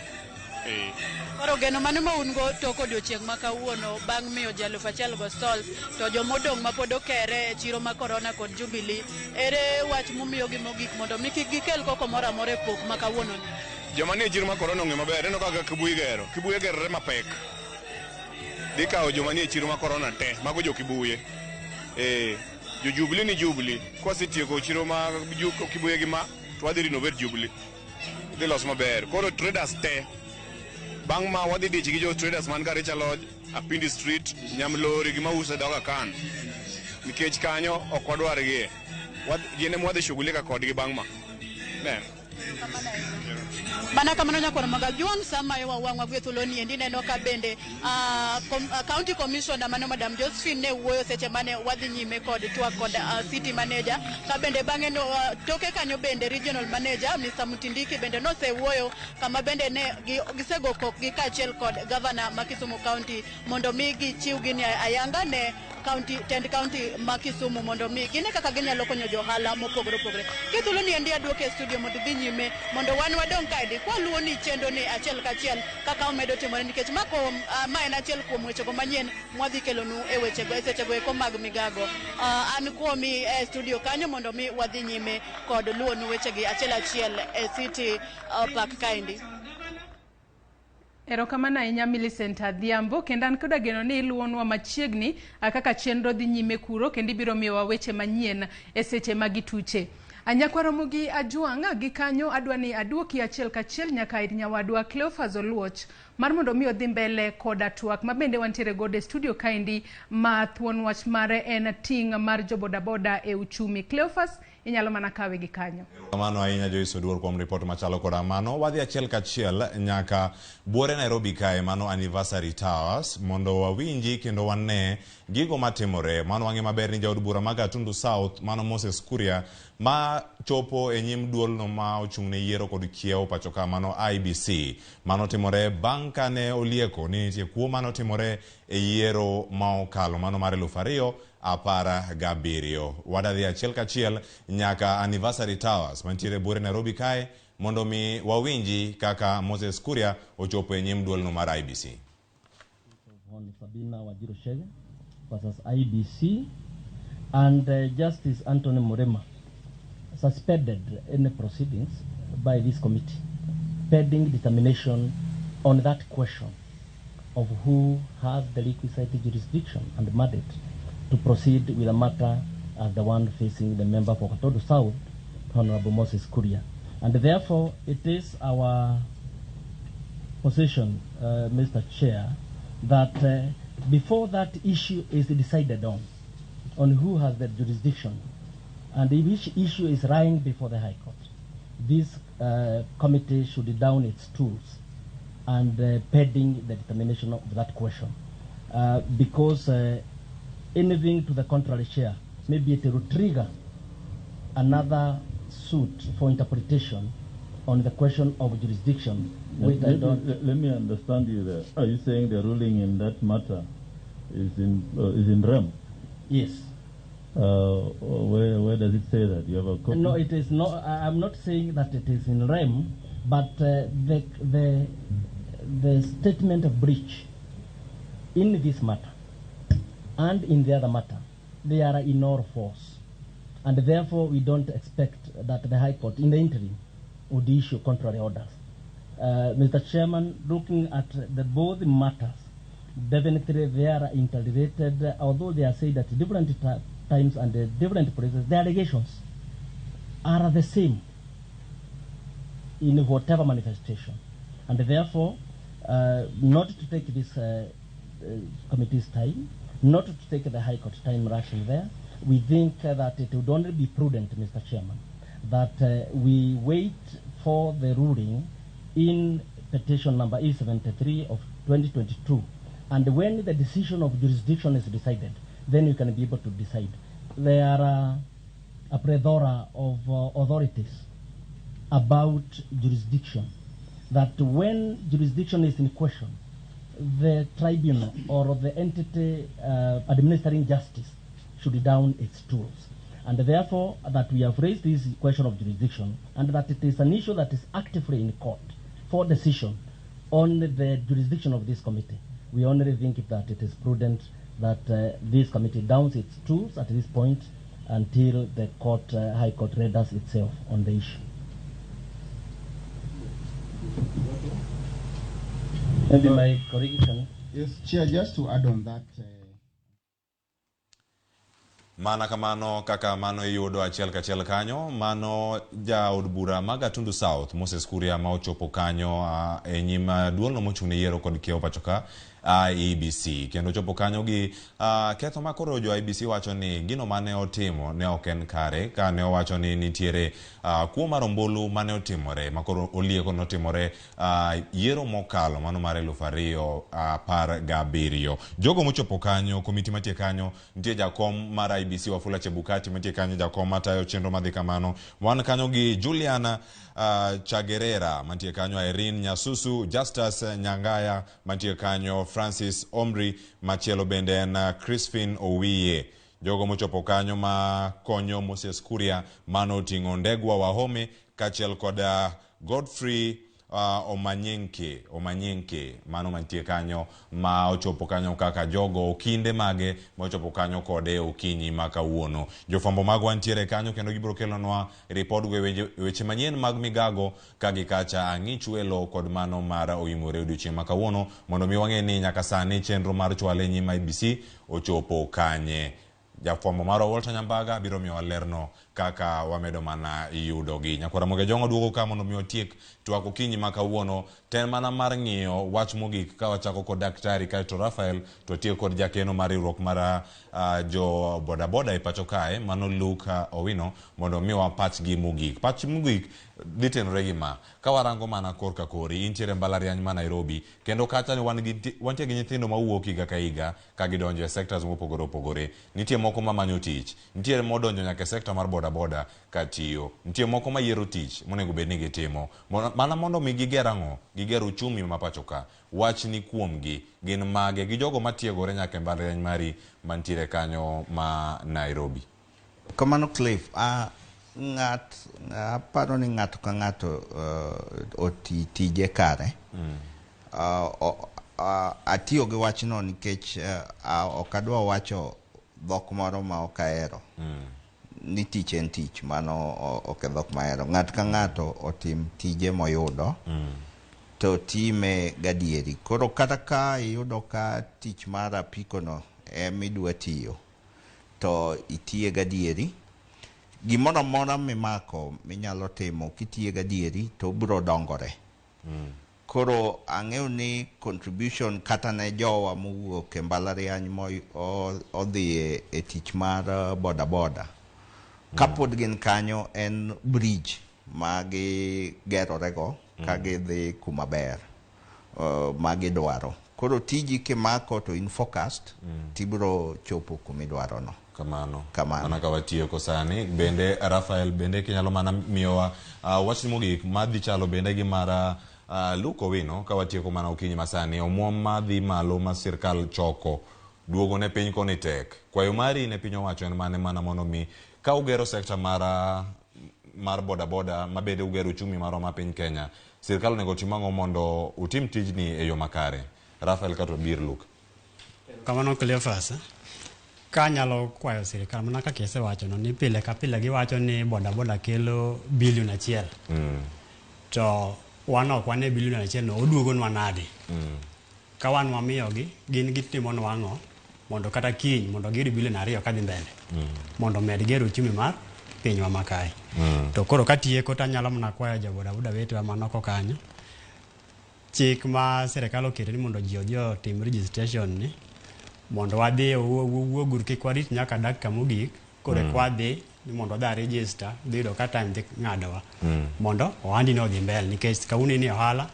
O: Koro geno mane ma un go tok odiochieng' ma kawuono bang' miyo ji 1000 go stalls to jomodong' ma pod okere e chiro ma Corona kod Jubilee, ere wach mumiyogi mogik mondo mi kik gikel koko moro amora e pok ma kawuono ni?
P: Joma nie chiro ma Corona ong'e maber, ineno kaka Kibuye gero. Kibuye gerore mapek. Dhi kawo joma nie chiro ma Corona te, mago jo Kibuye. Jo Jubilee ni Jubilee. Kwasetieko chiro ma Kibuye gi ma, to wadhi renovate Jubilee. Dhi los maber. Koro traders te, bang' ma wadhi dich gi jo traders man Karicha Lodge, Apindi Street, Nyamlori gi mauso e dho Aga Khan. Nikech kanyo ok wadwar gie. Gin ema wadhi shughulika kodgi bang' ma. Ne.
O: Mana kamano nyakwar Maga Juang' sama ewa wang'wa gi thuolo ni endi neno ka bende County Commissioner mano Madam Josephine ne wuoyo seche mane wadhi nyime kod twak kod City Manager ka bende bang'e no, toke kanyo bende Regional Manager Mr. Mutindiki bende nosewuoyo kama bende ne gisego kokgi kaachiel kod Governor ma Kisumu County mondo mi gichiw gini ayanga ne county, tend county ma Kisumu mondo mi gine kaka ginyalo konyo johala mopogore opogore. Kithuolo ni endi aduoke e studio mondo idhi nyime mondo wan wadong' kaendi kwaluwo ni chenro ni achiel kachiel kaka omedo timore nikech ma ma en achiel kuom wechego manyien mwadhi kelonu e wechego e sechego eko mag migago. An kuomi e studio kanyo mondo mi wadhi nyime kod luwonu wechegi achiel achiel e City Park kaendi.
G: Erokamano ahinya Millicent Adhiambo, kendo an koda geno ni iluwonwa machiegni kaka chenro dhi nyime kuro kendo ibiro miyowa weche manyien e seche ma gituche. Nyakwar Ramogi Ajwang' gi kanyo adwa ni aduoki achiel kachiel nyaka ir nyawadwa Cleophas Oluoch mar mondo mi odhi mbele koda twak ma bende wantiere godo e studio kaendi ma thuon wach mare en ting' mar jo bodaboda e uchumi. Cleophas, inyalo mana kawe gi kanyo.
A: Kamano ahinya Joyce Oduor kuom ripot machalo koda mano. Wadhi achiel kachiel nyaka buore Nairobi kae, mano Anniversary Towers, mondo wawinji kendo wane gigo matimore. Mano wang'e maber ni jaod bura ma Gatundu South, mano Moses Kuria, ma chopo e nyim duolno ma ochung' ne yiero kod kiewo pacho ka, mano IBC. Mano timore bang' kane olieko ni nitie kuo manotimore e yiero ma okalo, mano mar 2017. Wadadhi achiel kachiel nyaka Anniversary Towers mantiere buore Nairobi kae mondo mi wawinji kaka Moses Kuria ochopo e nyim duolno mar IBC.
Q: Hon Sabina Wanjiru Chege versus IBC and Justice Anthony Murima suspended any proceedings by this committee pending determination on that question of who has the requisite jurisdiction and mandate to proceed with a matter as the one facing the member for Gatundu South, Honorable Moses Kuria. And therefore, it is our position, Mr. Chair, that before that issue is decided on who has the jurisdiction, and which issue is lying before the High Court, this committee should down its tools and pending the determination of that question. Because anything to the contrary, Chair, maybe it will trigger another suit for interpretation on the question of jurisdiction.
R: Let me understand you there. Are you saying the ruling in that matter is in rem?
Q: Yes.
R: Where does it say that? You have a copy?
Q: No, it is not. I'm not saying that it is in rem, but the statement of breach in this matter and in the other matter, they are in all force. And therefore, we don't expect that the High Court, in the interim, would issue contrary orders. Mr. Chairman, looking at the both matters, definitely they are interrelated, although they are said at different times and different places, the allegations are the same in whatever manifestation. And therefore, not to take this committee's time, not to take the High Court time rushing there, we think that it would only be prudent, Mr. Chairman, that we wait for the ruling in petition number E73 of 2022 And when the decision of jurisdiction is decided, then you can be able to decide. There are a plethora of authorities about jurisdiction, that when jurisdiction is in question, the tribunal or the entity administering justice should down its tools. And therefore, that we have raised this question of jurisdiction, and that it is an issue that is actively in court for decision on the jurisdiction of this committee. We only think that it is prudent that this committee downs its tools at this point until the court, High Court renders itself on the issue. Maybe my correction.
F: Yes, Chair, just to add on that.
A: Mana kamano kaka mano iyudo achiel kachiel kanyo, mano jaod bura ma Gatundu South Moses Kuria ma ochopo kanyo e nyim duolno mochung' ne yiero kod kiewo pacho ka IEBC, kendo ochopo kanyo gi ketho ma koro jo IEBC wacho ni gino mane otimo ne ok en kare, ka ne owacho ni nitiere kuo mar ombulu mane otimore ma koro olieko notimore yiero mokalo mano mar 2017. Jogo mochopo kanyo, komiti mantie kanyo, nitie jakom mar IEBC Wafula Chebukati mantie kanyo, jakom matayo chenro madhi kamano. Wan kanyo gi Juliana Chagerera mantie kanyo, Irene Nyasusu, Justus Nyangaya mantie kanyo, Francis Omri, machielo bende en Crispin Owiye. Jogo mochopo kanyo ma konyo Moses Kuria mano oting'o Ndegwa Wahome kaachiel kod Godfrey Omanyenke mano mantie kanyo ma ochopo kanyo kaka jogo okinde mage ma ochopo kanyo kode okinyi ma kawuono. Jofwambo magwa ntiere kanyo kendo gibiro kelonwa ripod go weche manyien mag migago ka gi kacha ang'ich welo kod mano mar oimore odiochieng' ma kawuono mondo mi wang'e ni nyaka sani chenro mar chwale nyim IEBC ochopo kanye. Jafwambo marwa Walter Nyambaga biro miyowa lerno kaka wamedo mana yudogi. Nyakwara Moge Jong'o duogo ka mondo mi otiek twak okinyi ma kawuono, ten mana mar ng'iyo wach mogik ka wachako kod daktari kaeto Raphael to tieko kod jakeno mar riwruok mar jo bodaboda e pacho kae mano Luke Owino mondo miwa pachgi mogik. Pach mogik dhi tenore gi ma ka warango mana korka kori intiere mbalariany ma Nairobi kendo kacha ni wantie gi nyithindo mawuok higa ka higa ka gidonjo e sectors mopogore opogore. Nitie moko mamanyo tich, nitiere modonjo nyaka e sector mar bodaboda katiyo, nitie moko mayiero tich monego bed ni gitimo mana mondo mi giger ang'o, giger uchumi ma pacho ka. Wach ni kuomgi gin mage gi jogo matiegore nyaka e mbalariany mari mantiere kanyo ma Nairobi.
B: Kamano Cliff, aparo ni ng'ato ka ng'ato oti tije kare. Atiyo gi wachno nikech ok adwa wacho dhok moro ma ok ahero. Ni tich en tich, mano ok e dhok mahero. Ng'ato ka ng'ato otim tije moyudo to time gadieri. Koro kata ka iyudo ka tich mar apiko no emidwa tiyo to itiye gadieri. Gimoro amora mimako minyalo timo kitiye gadieri to obiro dongore. Koro ang'eyo ni contribution kata ne jowa mowuok e mbalariany odhi e tich mar bodaboda, kapod gin kanyo en bridge ma gigerorego ka gidhi kuma ber ma gidwaro. Koro tiji kimako to in focused, tibiro chopo kumidwaro no.
A: Kamano. Mana ka watieko sani, bende Raphael bende kinyalo mana miyowa wach mogik madhi chalo bende gi mar Luke Owino ka watieko mana okinyi masani, omuom madhi malo ma sirkal choko duogo ne piny koni tek. Kwayo mari ne piny owacho en mane mana mondo mi ka ugero sekta mar bodaboda ma bende ugero uchumi marwa ma piny Kenya, sirkal onego otim ang'o mondo utim tijni e yo makare? Raphael kato bir Luke.
C: Kamano Cleophas. Ka anyalo kwayo sirikal mana kaka isewacho no ni pile ka pile giwacho ni bodaboda kelo bilion 1. To wan ok wane bilion 1 no oduogonwa nade? Ka wan wamiyogi, gin gitimonwa ang'o mondo kata kiny mondo giyud bilion 2 kadhi mbele mondo med gero uchumi mar pinywa ma kae. To koro katieko to anyalo mana kwayo jo bodaboda wetewa manoko kanyo, chik ma sirikal oketo ni mondo ji odhi otim registration ni mondo wadhi wuogur kik warit nyaka dakika mogik koro kwadhi ni mondo wadhi register dhi yudo ka time dhi ng'adowa mondo ohandi no odhi mbele nikech kawuono ni ohala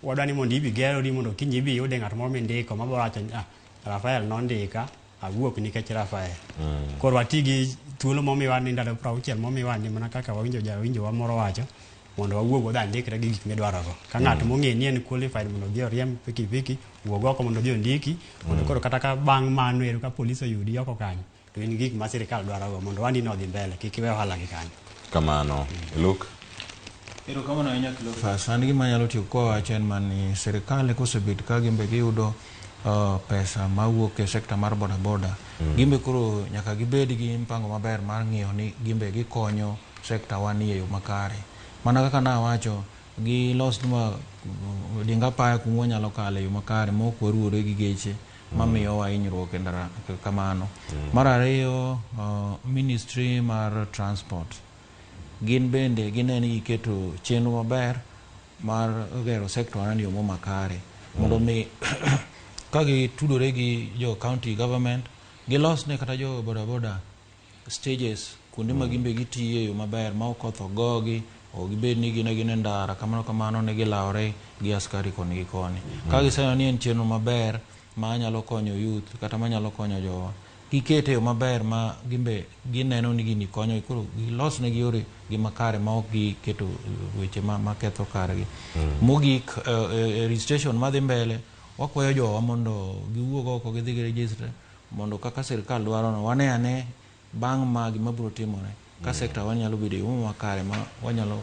C: Wadwa ni mondo ibi gerori mondo kiny ibi iyude ng'at moro mindiko mabiro wacho ni ah, Rafael nondika awuok nikech Rafael. Koro wati gi thuolo momiwa ni ndalo 60 momiwa ni mana kaka wawinjo jawinjowa moro wacho mondo wawuog wadhi andikre gi gik midwarogo. Ka ng'at mong'e ni en qualified mondo odhi oriemb pikipiki, wuog oko mondo odhi ondiki, mondo koro kata ka bang' mano ero ka polis oyudi oko kanyo, to in gi gik ma sirikal dwarogo mondo wandi no odhi mbele, kik iwe ohala gi kanyo.
A: Kamano. Luke?
D: Erokamano ahinya Cleophas. An gima anyalo tiyo kowacho en mana ni sirikal kosebet ka gimbe giyudo pesa mawuok e sekta mar bodaboda, gimbe koro nyaka gibed gi mpango maber mar ng'iyo ni gimbe gikonyo sekta wa ni e yo makare. Mana kaka nawacho, gilosnwa dinga apaya kuma wanyalo kale e yo makare ma ok waruwore gi geche mamiyowa hinyruok e ndara kamano. Mar ariyo, ministry mar transport gin bende gine ni giketo chenro maber mar gero sekta wa e yo makare mondo mi ka gitudore gi jo county government gilosne kata jo bodaboda stages kuonde ma gimbe gitiye e yo maber ma ok koth ogogi ok gibed ni gin agina e ndara kamano kamano ni gilawore gi askari koni gi koni. Ka giseneno ni en chenro maber ma nyalo konyo youth kata manyalo konyo jowa, gikete e yo maber ma gimbe gineno ni gini konyo koro gilosnegi yore gi makare ma ok giketo weche maketho kargi. Mogik, registration madhi mbele, wakwayo jowa mondo giwuog oko gidhi gi register mondo kaka sirikal dwaro no wane ane bang' ma gima biro timore ka sekta wa nyalo bedo e yo makare ma wanyalo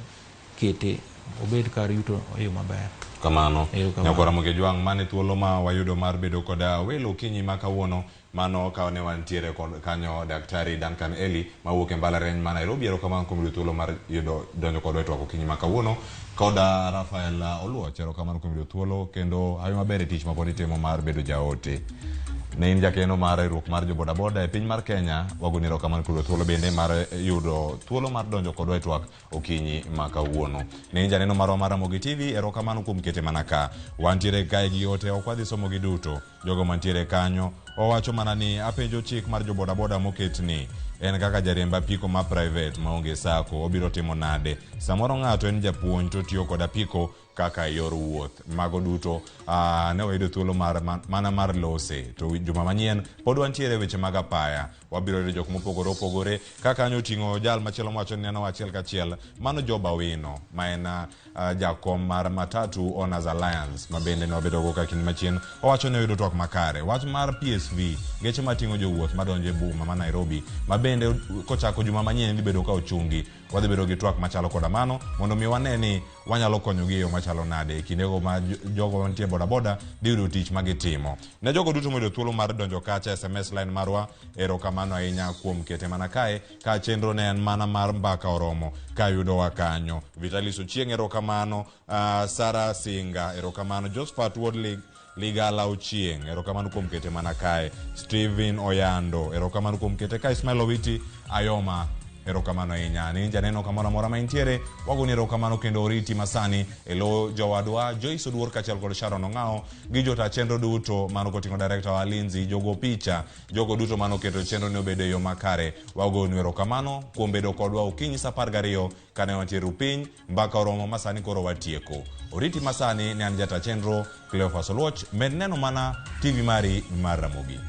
D: kete obed kar yuto e yo maber.
A: Kamano.
D: Erokamano.
A: Nyakwar Ramogi Ojwang', mane thuolo ma wayudo mar bedo koda welo okinyi ma kawuono. Mano ka ne wantiere kod kanyo Daktari Duncan Eli mawuok e mbalariany ma Nairobi. Erokamano kuom yudo thuolo mar yudo donjo kodwa e twak okinyi ma kawuono. Koda Rafael Oluoch, erokamano kuom yudo thuolo kendo hawi maber e tich ma pod itimo mar bedo jaote. Ne in jakeno mar riwruok mar jo bodaboda e piny mar Kenya, wagoni erokamano kuom yudo thuolo bende mar yudo thuolo mar donjo kodwa e twak okinyi ma kawuono. Ne in janeno marwa mar Ramogi TV, erokamano kuom kete mana ka. Wantiere kae gi ote, ok wadhi somogi duto. Jogo mantiere kanyo owacho mana ni apenjo chik mar jo bodaboda moket ni en kaka jariemb apiko ma private maonge sako obiro timo nade? Samoro ng'ato en japuonj to otiyo kod apiko kaka yor wuoth. Mago duto ne wayudo thuolo mar mana mar lose. To juma manyien pod wantiere weche mag apaya. Wabiro yudo jok mopogore opogore kaka kanyo oting'o jal machielo mawacho ni neno achiel kachiel mano Job Awino ma en jakom mar Matatu Owners Alliance ma bende ne wabedo go ka kinde machien owacho ni oyudo twak makare. Wach mar PSV geche mating'o jowuoth madonjo e boma ma Nairobi ma bende kochako juma manyien dhi bedo ka ochungi. Wadhi bedo gi twak machalo koda mano mondo mi wane ni wanyalo konyogi e yo machalo nade e kindego ma jogo mantie bodaboda dhi yudo tich ma gitimo. Ne jogo duto moyudo thuolo mar donjo kacha SMS line marwa, erokamano ahinya kuom kete mana kae ka chenro ne en mana mar mbaka oromo ka yudowa kanyo. Vitalis Ochieng' erokamano, Sara Singa erokamano, Josephat Wuod Ligala Ochieng' erokamano kuom kete mana kae, Steven Oyando erokamano kuom kete kae, Ismail Owiti Ayoma erokamano ahinya. Ni janeno kamoro amora ma intiere, wagoni erokamano kendo oriti masani e lo jowadwa Joyce Oduor kaachiel kod Sharon Ong'ao gi jota chenro duto mano koting'o director wa Lindsay, jogo picha, jogo duto mano keto chenro ni obedo e yo makare. Wagoni erokamano kuom bedo kodwa okinyi saa 12 kane wantiere rupiny, mbaka oromo masani koro watieko. Oriti masani ne an jata chenro Cleophas Oluoch, med neno mana TV mari mar Ramogi.